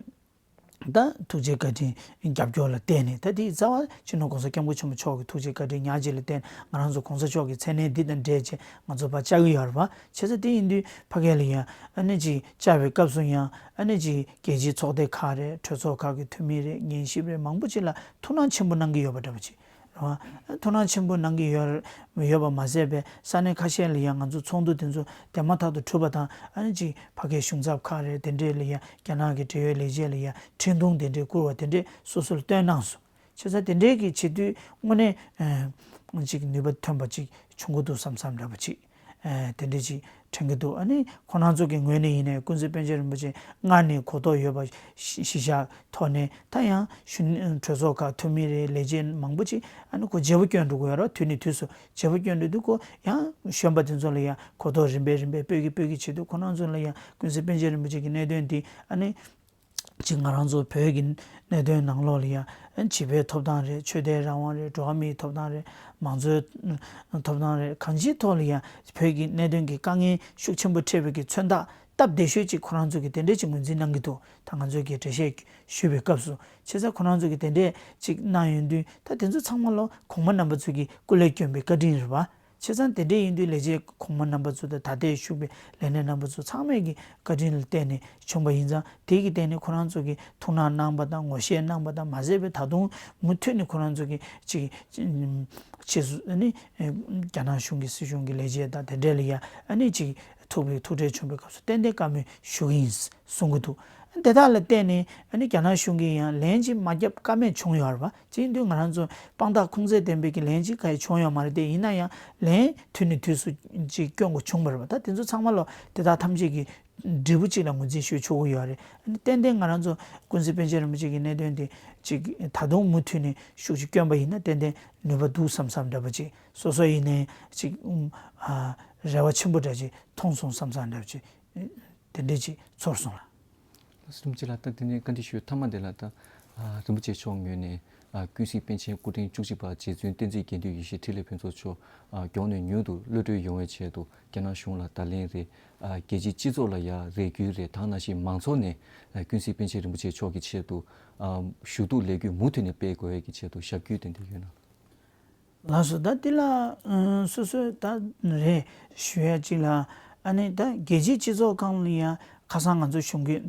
ད་ཐུགས་རྗེ་བཀའ་དྲིན་རྒྱབ་སྐྱོར་ལ་བརྟེན་ནས། ད་དེའི་རྩ་བ་སྤྱི་ནོར་༸གོང་ས་༸སྐྱབས་མགོན་ཆེན་པོ་མཆོག་གི་ཐུགས་རྗེ་བཀའ་དྲིན་ཉག་གཅིག་ལ་བརྟེན་ནས་ང་རང་ཚོ་༸གོང་ས་མཆོག་གི་མཚན་གནས་འདི་དང་འབྲེལ་བྱས་ང་ཚོ་ཕར་བཅར་གྱི་ཡོད་རེད་པ། བྱས་ཙང་དེ་ཡིན་དུས་ཕ་གི་ལ་ཡང་ཨ་ནི་ཅིག་བཅར་བའི་སྐབས་སུ་ཡང་ཨ་ནི་ཅིག་རྒྱལ་སྤྱིའི་ཚོགས་སྡེ་ཁག་རེད། གྲོས་ཚོགས་ཁག་གི་འཐུས་མི་རེད། ཉན་ཞིབ་རེད། མང་པོ་ཅིག་ལ་ཐུགས་སྣང་ཆེན་པོ་གནང་གི་ཡོད་པ་འདྲ་པོ་ཅིག་རེད་པ། ཐུགས་སྣང་ཆེན་པོ་གནང་གི་ཡོད་ཡོད་པ་མ་ཟད་པའི་ས་གནས་ཁ་ཤས་ལ་ཡང་ང་ཚོ་ཚོགས་འདུ་དེ་ཚོ་དེ་མ་ཐག་ཏུ་གྲུབ་པ་དང་། ཨ་ནི་ཅིག་ཕ་གིའི་གཞུང་ཚབ་ཁག་རེད། དེ་འདྲས་ལ་ཡང་རྒྱ་ནག་གི་འབྲེལ་ཡོད་ལས་བྱེད་ལ་ཡང་འཕྲིན་ཐུང་དེ་འདྲས་བསྐུར་བ་དེ་འདྲས་སོ་སོར་བཏོན་གནང་སོང་། བྱས་ཙང་དེ་འདྲས་ཀྱི་བྱེད་དུས་དངོས་གནས་ཨ་ཅིག་ནུས་པ་ཐོན་པ་ཅིག་བྱུང་གི་འདུག་བསམ་བསམ་འདྲ་པོ་ཅིག་ཨ་དེ་འདྲས་ཅིག་དྲན་གྱི་འདུག་ཨ་ནི་ཁོང་རྣམ་ཚོ་གི་ངོས་ནས་ཡིན་ནའི་ཀུན་གཟིགས་པཎ་ཆེན་རིན་པོ་ཆེ་སྔར་ནས་གོ་རྟོགས་ཡོད་པ་གཞི་གཞི་བཞག་ཐོག་ནས། ད་ཡང་གཞོན་གྲོས་ཚོགས་ཁག་འཐུས་མི་རེད། ལས་བྱེད་མང་པོ་ཅིག་ཨ་ནི་ཁོ་བརྗེ་པོ་སྐྱོན་འགྲོ་གི་ཡོད་རེད། དུས་ནས་དུས་སུ་བརྗེ་པོ་སྐྱོན་འགྲོ་དུས་ཁོ་ཡང་གཞོན་པ་དེ་ཚོ་ལ་ཡང་གོ་རྟོགས་རིམ་པས་རིམ་པས་སྤེལ་གྱི་སྤེལ་གྱི་བྱེད་དུས། ཁོང་རྣམ་ཚོ་ལ་ཡང་ཀུན་གཟིགས་པཎ་ཆེན་རིན་པོ་ཆེ་གི་གནད་དོན་འདི་ཨ་ནི་ཅིག་ང་རང་ཚོ་བོད་ཀྱི་གནད་དོན་ནང་ལོགས་ལ་ཡང་བྱིས་པའི་ཐོབ་ཐང་རེད། ཆོས་དད་རང་དབང་རེད། འགྲོ་བ་མིའི་ཐོབ་ཐང་རེད། མང་གཙོའི་ཐོབ་ཐང་རེད། གང་ཅིའི་ཐོག་ལ་ཡང་བོད་ཀྱི་གནད་དོན་གྱི་དཀའ་ངལ་ཤུགས་ཆེན་པོ་འཕྲད་པའི་གི་མཚོན་རྟགས་སྟབས་བདེ་ཤོས་ཅིག་ཁོ་རང་ཚོ་གི་དེ་འདྲས་ཅིག་ངོས་འཛིན་གནང་གི་འདུག་ད་ང་ཚོས་ཀྱི་འགྲེལ་བཤད་ཞུས་པའི་སྐབས་སུ། བྱས་ཙང་ཁོ་རང་ཚོ་གི་དེ་འདྲས་ཅིག་གནང་ཡོང་དུས། ད་དེ་ཚོ་ཚང་མ་ལོ་གོང་མ་རྣམ་པ་ཚོ་གི་སྐུ་ལས་བསྐྱོན་པའི་བཀའ་དྲིན་རེད་པ། བྱས་ཙང་དེ་འདྲས་ཡིན་དུས་ལས་བྱེད་གོང་མ་རྣམ་པ་ཚོ་དང་། ད་ལྟའི་བཞུགས་པའི་ལས་སྣེ་རྣམ་པ་ཚོ་ཚང་མས་ཀྱི་བཀའ་དྲིན་ལ་བརྟེན་ནས་བྱུང་བ་ཡིན་ཙང་། དེ་གི་སྟེང་ནས་ཁོ་རང་ཚོ་གི་ཐུགས་སྣང་གནང་བ་དང་། ངོ་ཤེས་གནང་བ་དང་མ་ཟད་པའི་ད་དུང་མུ་མཐུད་ནས་ཁོ་རང་ཚོ་གི་ཅིག་ཕྱིས་སུ་ཨ་ནི་རྒྱ་ནག་གཞུང་གི་སྲིད་གཞུང་གི་ལས་བྱེད་དང་དེ་འདྲས་ལ་ཡང་ཨ་ནི་ཅིག་ཐུག་པའི་ཐུག་འཕྲད་བྱུང་བའི་སྐབས་སུ་ཏན་ཏན་བཀའ་མོལ་ཞུ་གི་ཡིན་གསུང་གི་འདུག་དེ་དག་ལ་བརྟེན་ནས་ཨ་ནི་རྒྱ་ནག་གཞུང་གིས་ཡང་ལན་ཅིག་མ་བརྒྱབ་ཀ་མེད་བྱུང་ཡོད་རེད་པ། ཅིག་ཡིན་དུས་ང་རང་ཚོ་དཔང་རྟགས་ཁུངས་བཙན་ལྡན་པའི་གི་ལན་ཅིག་ག་ཡེ་བྱུང་ཡོད་མ་རེད་དེ། ཡིན་ན་ཡང་ལན་དུས་ནས་དུས་སུ་ཅིག་སྐྱོན་དགོས་བྱུང་བ་རེད་པ། ད་དེ་ཚོ་ཚང་མ་ལོ་དེ་དག་ཐམས་ཅད་ཀྱི་འབྲས་བུ་ཅིག་ལ་ངོས་འཛིན་ཞུ་ཆོག་གི་ཡོད་རེད། ཨ་ནི་ཏན་ཏན་ང་རང་ཚོ་ཀུན་གཟིགས་པཎ་ཆེན་རིན་པོ་ཆེ་གི་གནད་དོན་དེ་ཅིག་ད་དུང་མུ་མཐུད་ནས་ཤུགས་ཅིག་བསྐྱོན་པ་ཡིན་ན་ཏན་ཏན་ནུས་པ་འདུག་བསམ་བསམ་འདྲ་པོ་ཅིག་སོ་སོ་ཡིན་ནའི་ཅིག་ཨུམ་ཨ་རེ་བ་ཆེན་པོ་འདྲ་ཅིག་མཐོང་སོང་བསམ་བསམ་འདྲ་པོ་ཅིག་དེ་འདྲས་ཅིག་ཚོར་སོང་ལགས། ལགས་སོ། རིན་པོ་ཆེ་ལགས། ད་དེ་ནས་བཀའ་འདྲི་ཞུ་མཐའ་མ་དེ་ལ། ད་ཨ་རིན་པོ་ཆེ་མཆོག་ངོས་ནས་ཨ་ཀུན་གཟིགས་པཎ་ཆེན་སྐུ་ཕྲེང་བཅུ་གཅིག་པ་རྗེ་བཙུན་བསྟན་འཛིན་དགེ་འདུན་ཡེ་ཤེས་འཕྲིན་ལས་ཕུན་ཚོགས་མཆོག་ཨ་མགྱོགས་ནས་མྱུར་དུ་གློད་གྲོལ་ཡོང་བའི་ཆེད་དུ་རྒྱ་ནག་གཞུང་ལ་བརྡ་ལན་རེད། ཨ་རྒྱལ་སྤྱིའི་སྤྱི་ཚོགས་ལ་ཡང་རེ་སྐུལ་རེད། དེ་ནང་བཞིན་མང་ཚོགས་ནས་ཨ་ཀུན་གཟིགས་པཎ་ཆེན་རིན་པོ་ཆེ་མཆོག་གི་ཆེད་དུ་ཨ་ཞུ་གཏུག་ལས་འགུལ་མུ་མཐུད་ནས་སྤེལ་དགོས་ཡས་ཀྱི་ཆེད་དུ་ཞབས་སྐུལ་དེ་འདྲ་ཡོད་ན། ལགས་སོ། ད་འདི་ལ་ཨ་སོ་སོས་ད་རེ་ཞུ་ཡ་གཅིག་ལ། ཨ་ནི་ད་རྒྱལ་སྤྱིའི་སྤྱི་ཚོགས་སྒང་ལ་ཡང་ཁ་སང་ང་ཚོ་གཞུང་གི་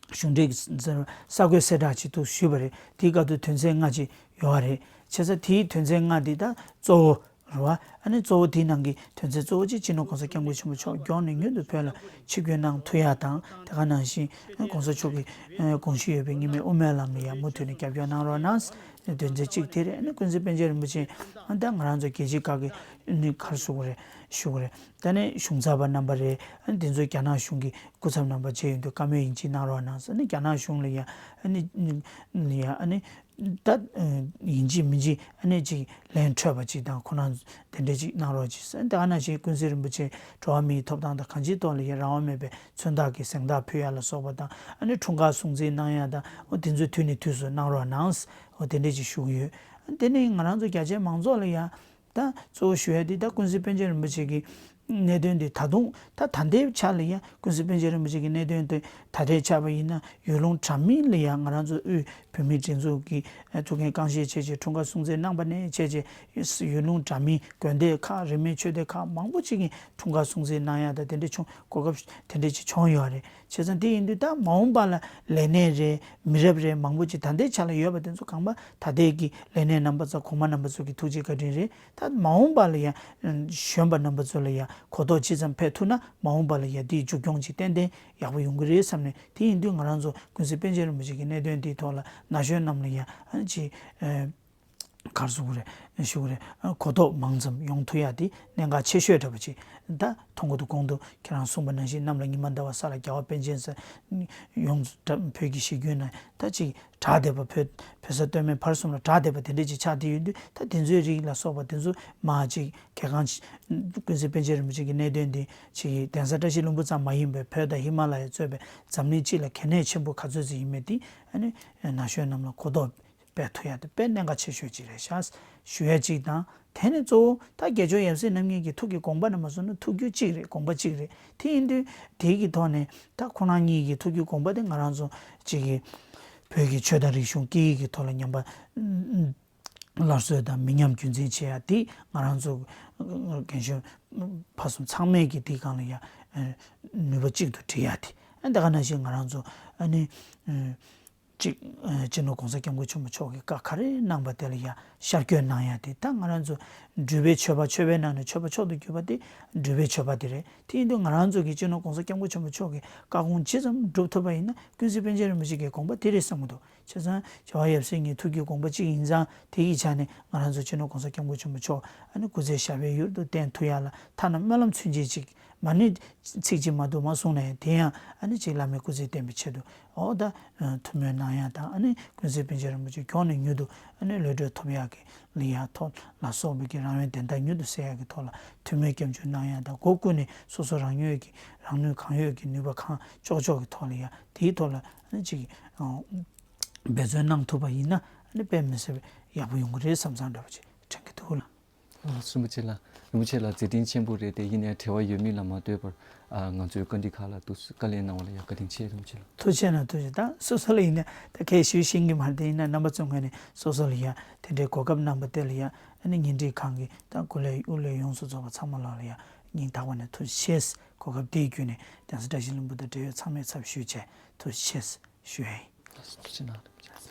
གཞུང་འབྲེལ་གྱི་གསར་འགོད་གསལ་བསྒྲགས་ཅིག་ཏུ་ཞུས་པ་རེད། དེའི་སྐབས་དུ་དོན་ཚན་ལྔ་ཅིག་ཡོད་པ་རེད། བྱས་ཙང་དེའི་དོན་ཚན་ལྔ་འདི་ད་གཙོ་བོ་རེད་པ། ཨ་ནི་གཙོ་བོ་དེའི་ནང་གི་དོན་ཚན་གཙོ་བོ་གཅིག་སྤྱི་ནོར་༸གོང་ས་༸སྐྱབས་མགོན་ཆེན་པོ་མཆོག་མགྱོགས་ནས་མྱུར་དུ་བོད་ལ་ཆིབས་བསྒྱུར་གནང་ཐུབ་ཡ་དང་། དེ་ག་ནང་བཞིན་༸གོང་ས་མཆོག་གི་དགོངས་ཞུ་ཡོད་པའི་རྙིང་མའི་དབུ་མའི་ལམ་ལ་ཡང་མུ་མཐུད་ནས་རྒྱབ་སྐྱོར་གནང་རོགས་གནང་། དོན་ཚན་གཅིག་དེ་རེད། ཨ་ནི་ཀུན་གཟིགས་པཎ་ཆེན་རིན་པོ་ཆེ་ཨ་ནི་ད་ང་རང་ཚོ་རྒྱལ་སྤྱིའི་ཁག་གི་ཨ་ནི་ག་རེ་ཞུ་དགོས་རེད། ཞུ་དགོས་རེད། ད་ནི་གཞུང་ཚབ་པ་རྣམ་པ་རེད། ཨ་ནི་དེ་ཚོ་རྒྱ་ནག་གཞུང་གི་སྐུ་ཚབ་རྣམ་པ་བྱས་ཡོང་དུས་བཀའ་མོལ་ཡིན་གཅིག་གནང་རོགས་གནང་ཟེར། ཨ་ནི་རྒྱ་ནག་གཞུང་ལ་ཡང་ཨ་ནི་ཡང་ཨ་ནི་ད་ཡིན་གཅིག་མིན་གཅིག་ཨ་ནི་ཅིག་ལན་འཕྲོད་པ་ཅིག་དང་། ཁོ་རང་དེ་འདྲས་ཅིག་གནང་རོགས་གྱིས་ཟེར། ཨ་ནི་དེ་ག་ནང་བཞིན་ཀུན་གཟིགས་རིན་པོ་ཆེ་འགྲོ་བ་མིའི་ཐོབ་ཐང་དང་གང་ཅིའི་ཐོག་ལ་ཡང་རང་དབང་མེད་པའི་མཚོན་རྟགས་ཀྱི་གཟེངས་རྟགས་ཕུལ་ཡ་ལ་སོགས་པ་དང་། ཨ་ནི་འཁྲུངས་སྐར་སྲུང་བརྩི་གནང་ཡ་དང་། འོ་དེ་ཚོ་དུས་ནས་དུས་སུ་གནང་རོགས་གནང་། འོ་དེ་འདྲས་ཅིག་ཞུ་གི་ཡོད། དེ་ནས་ང་རང་ཚོ་རྒྱ་ཆེའི་མང་ཚོགས་ལ་ཡང་ད་གཙོ་བོ་ཞུ་ཡ་དེ་ད་ཀུན་གཟིགས་པཎ་ཆེན་རིན་པོ་ཆེ་གི་གནད་དོན་དེ་ད་དུང་ད་ད་ལྟའི་ཆ་ལ་ཡང་ཀུན་གཟིགས་པཎ་ཆེན་རིན་པོ་ཆེ་གི་གནད་དོན་དེ་ད་ལྟའི་ཆ་བ་ཡིན་ན་ཡུལ་ལུང་འདྲ་མིན་ལ་ཡང་ང་རང་ཚོ་དབུས་བོད་མིའི་སྒྲིག་འཛུགས་ཀྱི་ཐུགས་འགན་རྐང་བཞེས་བྱས་བྱས། འཁྲུངས་སྐར་སྲུང་བརྩི་གནང་པ་ནས་བྱས་བྱས་ཡུལ་ལུང་འདྲ་མིན་དགོན་སྡེ་ཁག་རིས་མེད་ཆོས་སྡེ་ཁག་མང་པོ་ཅིག་གི་འཁྲུངས་སྐར་སྲུང་བརྩི་གནང་ཡ་དང་དེ་འདྲ་བྱུང་གོ་སྐབས་དེ་འདྲ་ཅིག་བྱུང་ཡོད་རེད། བྱས་ཙང་དེ་ཡིན་དུས་ད་མ་འོངས་པ་ལ་ལས་སྣེ་རེད། མི་རབས་རེད། མང་པོ་ཅིག་ད་ལྟའི་ཆ་ལ་ཡོད་པ་དེ་ཚོ་གང་པ་ད་ལྟའི་གི་ལས་སྣེ་རྣམ་པ་ཚོ་གོང་མ་རྣམ་པ་ཚོ་གི་ཐུགས་རྗེ་བཀའ་དྲིན་རེད། ད་མ་འོངས་པ་ལ་ཡང་གཞོན་པ་རྣམ་པ་ཚོ་ལ་ཡང་གོ་རྟོགས་ཇི་ཙམ་འཕེལ་ཐུབ་ན། མ་འོངས་པ་ལ་ཡང་དེའི་མཇུག་སྐྱོང་ཅིག་ཏན་ཏན་ཡག་པོ་ཡོང་གི་རེད་བསམ་ནས། དེ་ཡིན་དུས་ང་རང་ཚོ་ཀུན་གཟིགས་པཎ་ཆེན་རིན་པོ་ཆེ་གི་གནད་དོན་འདིའི་ཐོག་ལ་ན་གཞོན་རྣམས་ལ་ཡང་ཅིག་ག་རེ་ཟེར་དགོས་རེད། ཞུ་དགོས་རེད། གོ་རྟོགས་མང་ཙམ་ཡོང་ཐུབ་ཡ་དེ་གནད་འགག་ཆེ་ཤོས་འདྲ་པོ་ཅིག་ད་མཐོང་གི་འདུག་གོང་དུ་ཁྱེད་རང་གསུངས་པ་ནང་བཞིན། གནམ་ལ་ཉི་མ་ཟླ་བ། ས་ལ་རྒྱལ་བ་པཎ་ཆེན་ཟེར། ཡོངས་སུ་གྲགས་བོད་ཀྱི་གཞིས་བརྒྱུད་ན་ད་ཅིག་གྲགས་བསྡད་པ། བོད་བོད་ས་སྟོད་སྨད་བར་གསུམ་ལ་གྲགས་བསྡད་པ་དེ་འདྲ་ཅིག་ཆགས་བསྡད་ཡོད་དུས། ད་དེ་ཚོའི་རིགས་ལ་སོགས་པ་དེ་ཚོ་མར་ཅིག་གལ་འགངས་ཅིག་ཀུན་གཟིགས་པཎ་ཆེན་རིན་པོ་ཆེ་གི་གནད་དོན་འདི་ཅིག་གདན་ས་བཀྲ་ཤིས་ལྷུན་པོ་ཙམ་མ་ཡིན་པའི་བོད་དང་ཧི་མ་ལ་ཡ་གཙོས་པའི་འཛམ་གླིང་སྤྱི་ལ་གལ་གནད་ཆེན་པོ་ག་ཚོད་ཅིག་ཡིན་མིན་འདི་ཨ་ནི་ན་གཞོན་རྣམས་ལ་གོ་རྟོགས་སྤེལ་ཐུབ་ཡ་དེ་དཔེ་གནད་འགག་ཆེ་ཤོས་ཅིག་རེད་ཤག་ཞུ་ཡ་ཅིག་དང་། དེ་ནས་གཙོ་བོ་ད་དགེ་སྦྱོར་ཡབ་སྲས་རྣམ་གཉིས་ཀྱི་ཐུགས་ཀྱི་དགོངས་པ་རྣམས་མ་སོང་ན་ཐུགས་རྒྱུད་གཅིག་རེད། དགོངས་པ་གཅིག་རེད། དེ་ཡིན་དུས་དེ་གི་ཐོག་ནས་ད་ཁོང་རྣམ་གཉིས་ཀྱི་ཐུགས་རྒྱུད་དགོངས་པ་དེ་ང་རང་ཚོ་ཅིག་གི་ བོད་ཀྱི་ཆོས་དང་རིག་གཞུང་སྐད་ཡིག་གི་ཐོག་ལ་ཉམས་པ་སླར་གསོ་དང་མི་ཉམས་རྒྱུན་འཛིན་བྱེད་ཡ་དེ་ང་རང་ཚོ་རྒན་གཞོན་ཕ་གསུམ་ཚང་མས་ཀྱི་དེའི་སྒང་ལ་ཡ་ནུས་པ་གཅིག་ཏུ་སྒྲིལ་ཡ་དེ། ཨ་ནི་དེ་ག་ནང་བཞིན་ང་རང་ཚོ་ཨ་ནི་གཅིག་སྤྱི་ནོར་༸གོང་ས་༸སྐྱབས་མགོན་ཆེན་པོ་མཆོག་གི་བཀའ་ག་རེ་གནང་པ་དེ་ལ་ཡ་ཤར་བསྐྱོད་གནང་ཡ་དེ། ད་ང་རང་ཚོ་འགྲུལ་པའི་ཆོས་པ། ཆོས་པའི་ནང་ནས་ཆོས་པ་མཆོག་ཏུ་གྱུར་པ་དེ་འགྲུལ་པའི་ཆོས་པ་དེ་རེད། དེ་ཡིན་དུས་ང་རང་ཚོ་གི་སྤྱི་ནོར་༸གོང་ས་༸སྐྱབས་མགོན་ཆེན་པོ་མཆོག་གི་བཀའ་དགོངས་ཇི་ཙམ་སྒྲུབ་ཐུབ་པ་ཡིན་ན། ཀུན་གཟིགས་པཎ་ཆེན་རིན་པོ་ཆེ་གི་དགོངས་པ་དེ་རེད་བསམ་གྱི་འདུག་བྱས་ཙང་རྒྱལ་བ་ཡབ་སྲས་ཀྱི་ཐུགས་ཀྱི་དགོངས་པ་གཅིག་ཡིན་ཙང་། དེ་ཡི་ཆ་ནས་ང་རང་ཚོ་སྤྱི་ནོར་༸གོང་ས་༸སྐྱབས་མགོན་ཆེན་པོ་མཆོག་ཨ་ནི་སྐུ་ཚེ་ཞབས་པད་ཡུན་དུ་བརྟན་ཐུབ་ཡ་ལ་ཐ་ན་སྨོན་ལམ་ཚུན་ཆད་ཅིག་མ་ཎི་ཚིག་གཅིག་མ་གཏོགས་མ་གསུངས་ན་ཡང་། དེ་ཡང་ཨ་ནི་ཅིག་བླ་མའི་སྐུ་ཚེ་བརྟན་པའི་ཆེད་དུ་འོ་ད་ཐུགས་སྨོན་གནང་ཡ་དང་། ཨ་ནི་ཀུན་གཟིགས་པཎ་ཆེན་རིན་པོ་ཆེ་མགྱོགས་ནས་མྱུར་དུ་ཨ་ནི་གློད་གྲོལ་ཐོབ་ཡག་གི་ལ་ཡ་ཐོག་ལ་སོགས་པའི་གི་རང་ཡོན་ཏན་ཏན་མྱུར་དུ་གསལ་ཡག་གི་ཐོག་ལ་ཐུགས་སྨོན་སྐྱབས་འཇུག་གནང་ཡ་དང་། སྒོ་ཀུན་ནས་སོ་སོ་རང་ཡོད་ཀྱི་རང་ནུས་གང་ཡོད་ཀྱི་ནུས་པ་གང་ལྕོགས་ལྕོགས་ཀྱི་ཐོག་ལ་ཡ་དེའི་ཐོག་ལ་ཨ་ནི་ཅིག་འབད་བརྩོན་གནང་ཐུབ་པ་ཡིན་ན། ཨ་ནི་དཔེ་མི་སྲིད་པའི་ཡག་པོ་ཡོང་གི་རེད་བསམ་བསམ་འདྲ་པོ་ཅིག་དྲན་གྱི་འདུག་ལགས། ལགས་སོ། རིན་པོ་ཆེ་ལགས། རིན་པོ་ཆེ་ལགས་མཛད་འཕྲིན་ཆེན་པོ་རེད་དེ། ཡིན་ནའི་བྲེལ་བ་ཡོད་མིན་ལ་མ་ལྟོས་པར་ཨ་ང་ཚོའི་བཀའ་འདྲི་ཁག་ལ་ཏོག་ཙམ་བཀའ་ལན་གནང་བ་ལ་ཡ་བཀའ་དྲིན་ཆེ། རིན་པོ་ཆེ་ལགས། ཐུགས་རྗེ་གནང་། ཐུགས་རྗེ། ད་སོ་སོ་ལ་ཡིན་ན་ད་གས་ཞུ་ཤེས་ཀྱི་མ་རེད་དེ། ཡིན་ན་རྣམ་པ་ཚོའི་ངོས་ནས་སོ་སོ་ལ་ཡ་དེ་འདྲའི་གོ་སྐབས་གནང་པ་དེ་ལ་ཡ་ཨ་ནི་ཉེ་འཁྲིས་ཁང་གི་ད་སྐུ་ལས་དབུ་ལས་ཡོངས་སུ་རྫོགས་པ་ཚང་མ་ལ་ལ་ཡ་སྙིང་ཐག་པ་ནས་ཐུགས་རྗེ་ཆེ། གོ་སྐབས་དེ་བརྒྱུད་ནས་གདན་ས་བཀྲ་ཤིས་ལྷུན་པོ་དང་འབྲེལ་ཡོད་ཚང་མའི་ཚབ་ཞུས་བྱས་ཐུགས་རྗེ་ཆེ་ཞུ་ཡ་ཡིན། ཐུགས་རྗེ་གནང་། རིན་པོ་ཆེ་ལགས།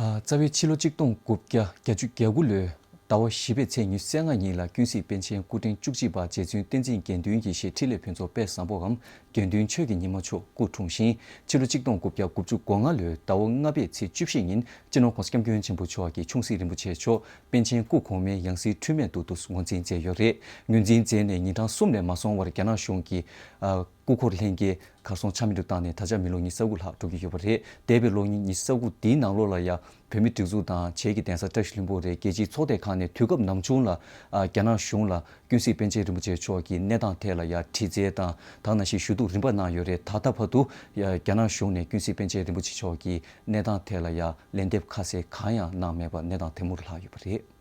ཨ། རྩ་བའི་ཕྱི་ལོ་གཅིག་སྟོང་དགུ་བརྒྱ་བརྒྱད་ཅུ་གྱ་དགུ་ལོའི་ཟླ་བ་བཞི་པའི་ཚེས་ཉི་ཤུ་རྩ་ལྔ་ཉིན་ལ་ཀུན་གཟིགས་པཎ་ཆེན་སྐུ་ཕྲེང་བཅུ་གཅིག་པ་རྗེ་བཙུན་བསྟན་འཛིན་དགེ་འདུན་གྱི་ཞེས་འཕྲིན་ལས་ཕུན་ཚོགས་དཔལ་བཟང་པོའམ་དགེ་འདུན་ཆོས་ཀྱི་ཉི་མ་མཆོག་སྐུ་འཁྲུངས་ཤིང་། ཕྱི་ལོ་གཅིག་སྟོང་དགུ་བརྒྱ་དགུ་བཅུ་གོ་ལྔ་ལོའི་ཟླ་བ་ལྔ་པའི་ཚེས་བཅུ་བཞི་ཉིན་སྤྱི་ནོར་༸གོང་ས་༸སྐྱབས་མགོན་ཆེན་པོ་མཆོག་གིས་ཆུང་སྲིད་རིན་པོ་ཆེ་མཆོག་པཎ་ཆེན་སྐུ་གོང་མའི་ཡང་སྲིད་འཁྲུལ་མེད་དུ་དུ་ངོས་འཛིན་མཛད་ཡོད་རེད། ངོས་འཛིན་མཛད་ནས་ཉིན་གྲངས་གསུམ་ལས་མ་སོང་བར་རྒྱ་ནག་གཞུང་གིས་ཨ། སྐུ་འཁོར་ལྷན་རྒྱས་གར་སོང་ཆ་མེད་དུ་བཏང་ནས་ད་ཆ་མི་ལོ་ཉི་ཤུ་རྩ་དགུ་ལྷག་འགྲོ་གི་ཡོད་པ་རེད། འདས་པའི་ལོ་ཉི་ཤུ་རྩ་དགུ་འདིའི་ནང་ལོགས་ལ་ཡ་བོད་མི་སྒྲིག་འཛུགས་དང་བྱེས་ཀྱི་གདན་ས་བཀྲ་ཤིས་ལྷུན་པོ་རེད། རྒྱལ་སྤྱིའི་ཚོགས་སྡེ་ཁག་ནས་དུས་སྐབས་ནམ་བྱུང་ལ་ཨ། རྒྱ་ནག་གཞུང་ལ་ཀུན་གཟིགས་པཎ་ཆེན་རིན་པོ་ཆེ་མཆོག་གི་གནས་སྟངས་ཐད་ལ་ཡ་དྲི་རྩད་དང་དེ་ནང་བཞིན་ཞུ་གཏུག་རིམ་པ་གནང་ཡོད་རེད། ད་ལྟ་བར་དུ་ཡ་རྒྱ་ནག་གཞུང་ནས་ཀུན་གཟིགས་པཎ་ཆེན་རིན་པོ་ཆེ་མཆོག་གི་གནས་སྟངས་ཐད་ལ་ཡ་ལན་འདེབས་ཁ་གསལ་གང་ཡང་གནང་མེད་པ་གནས་སྟངས་དེ་མུར་ལྷག་ཡོད་པ་རེད།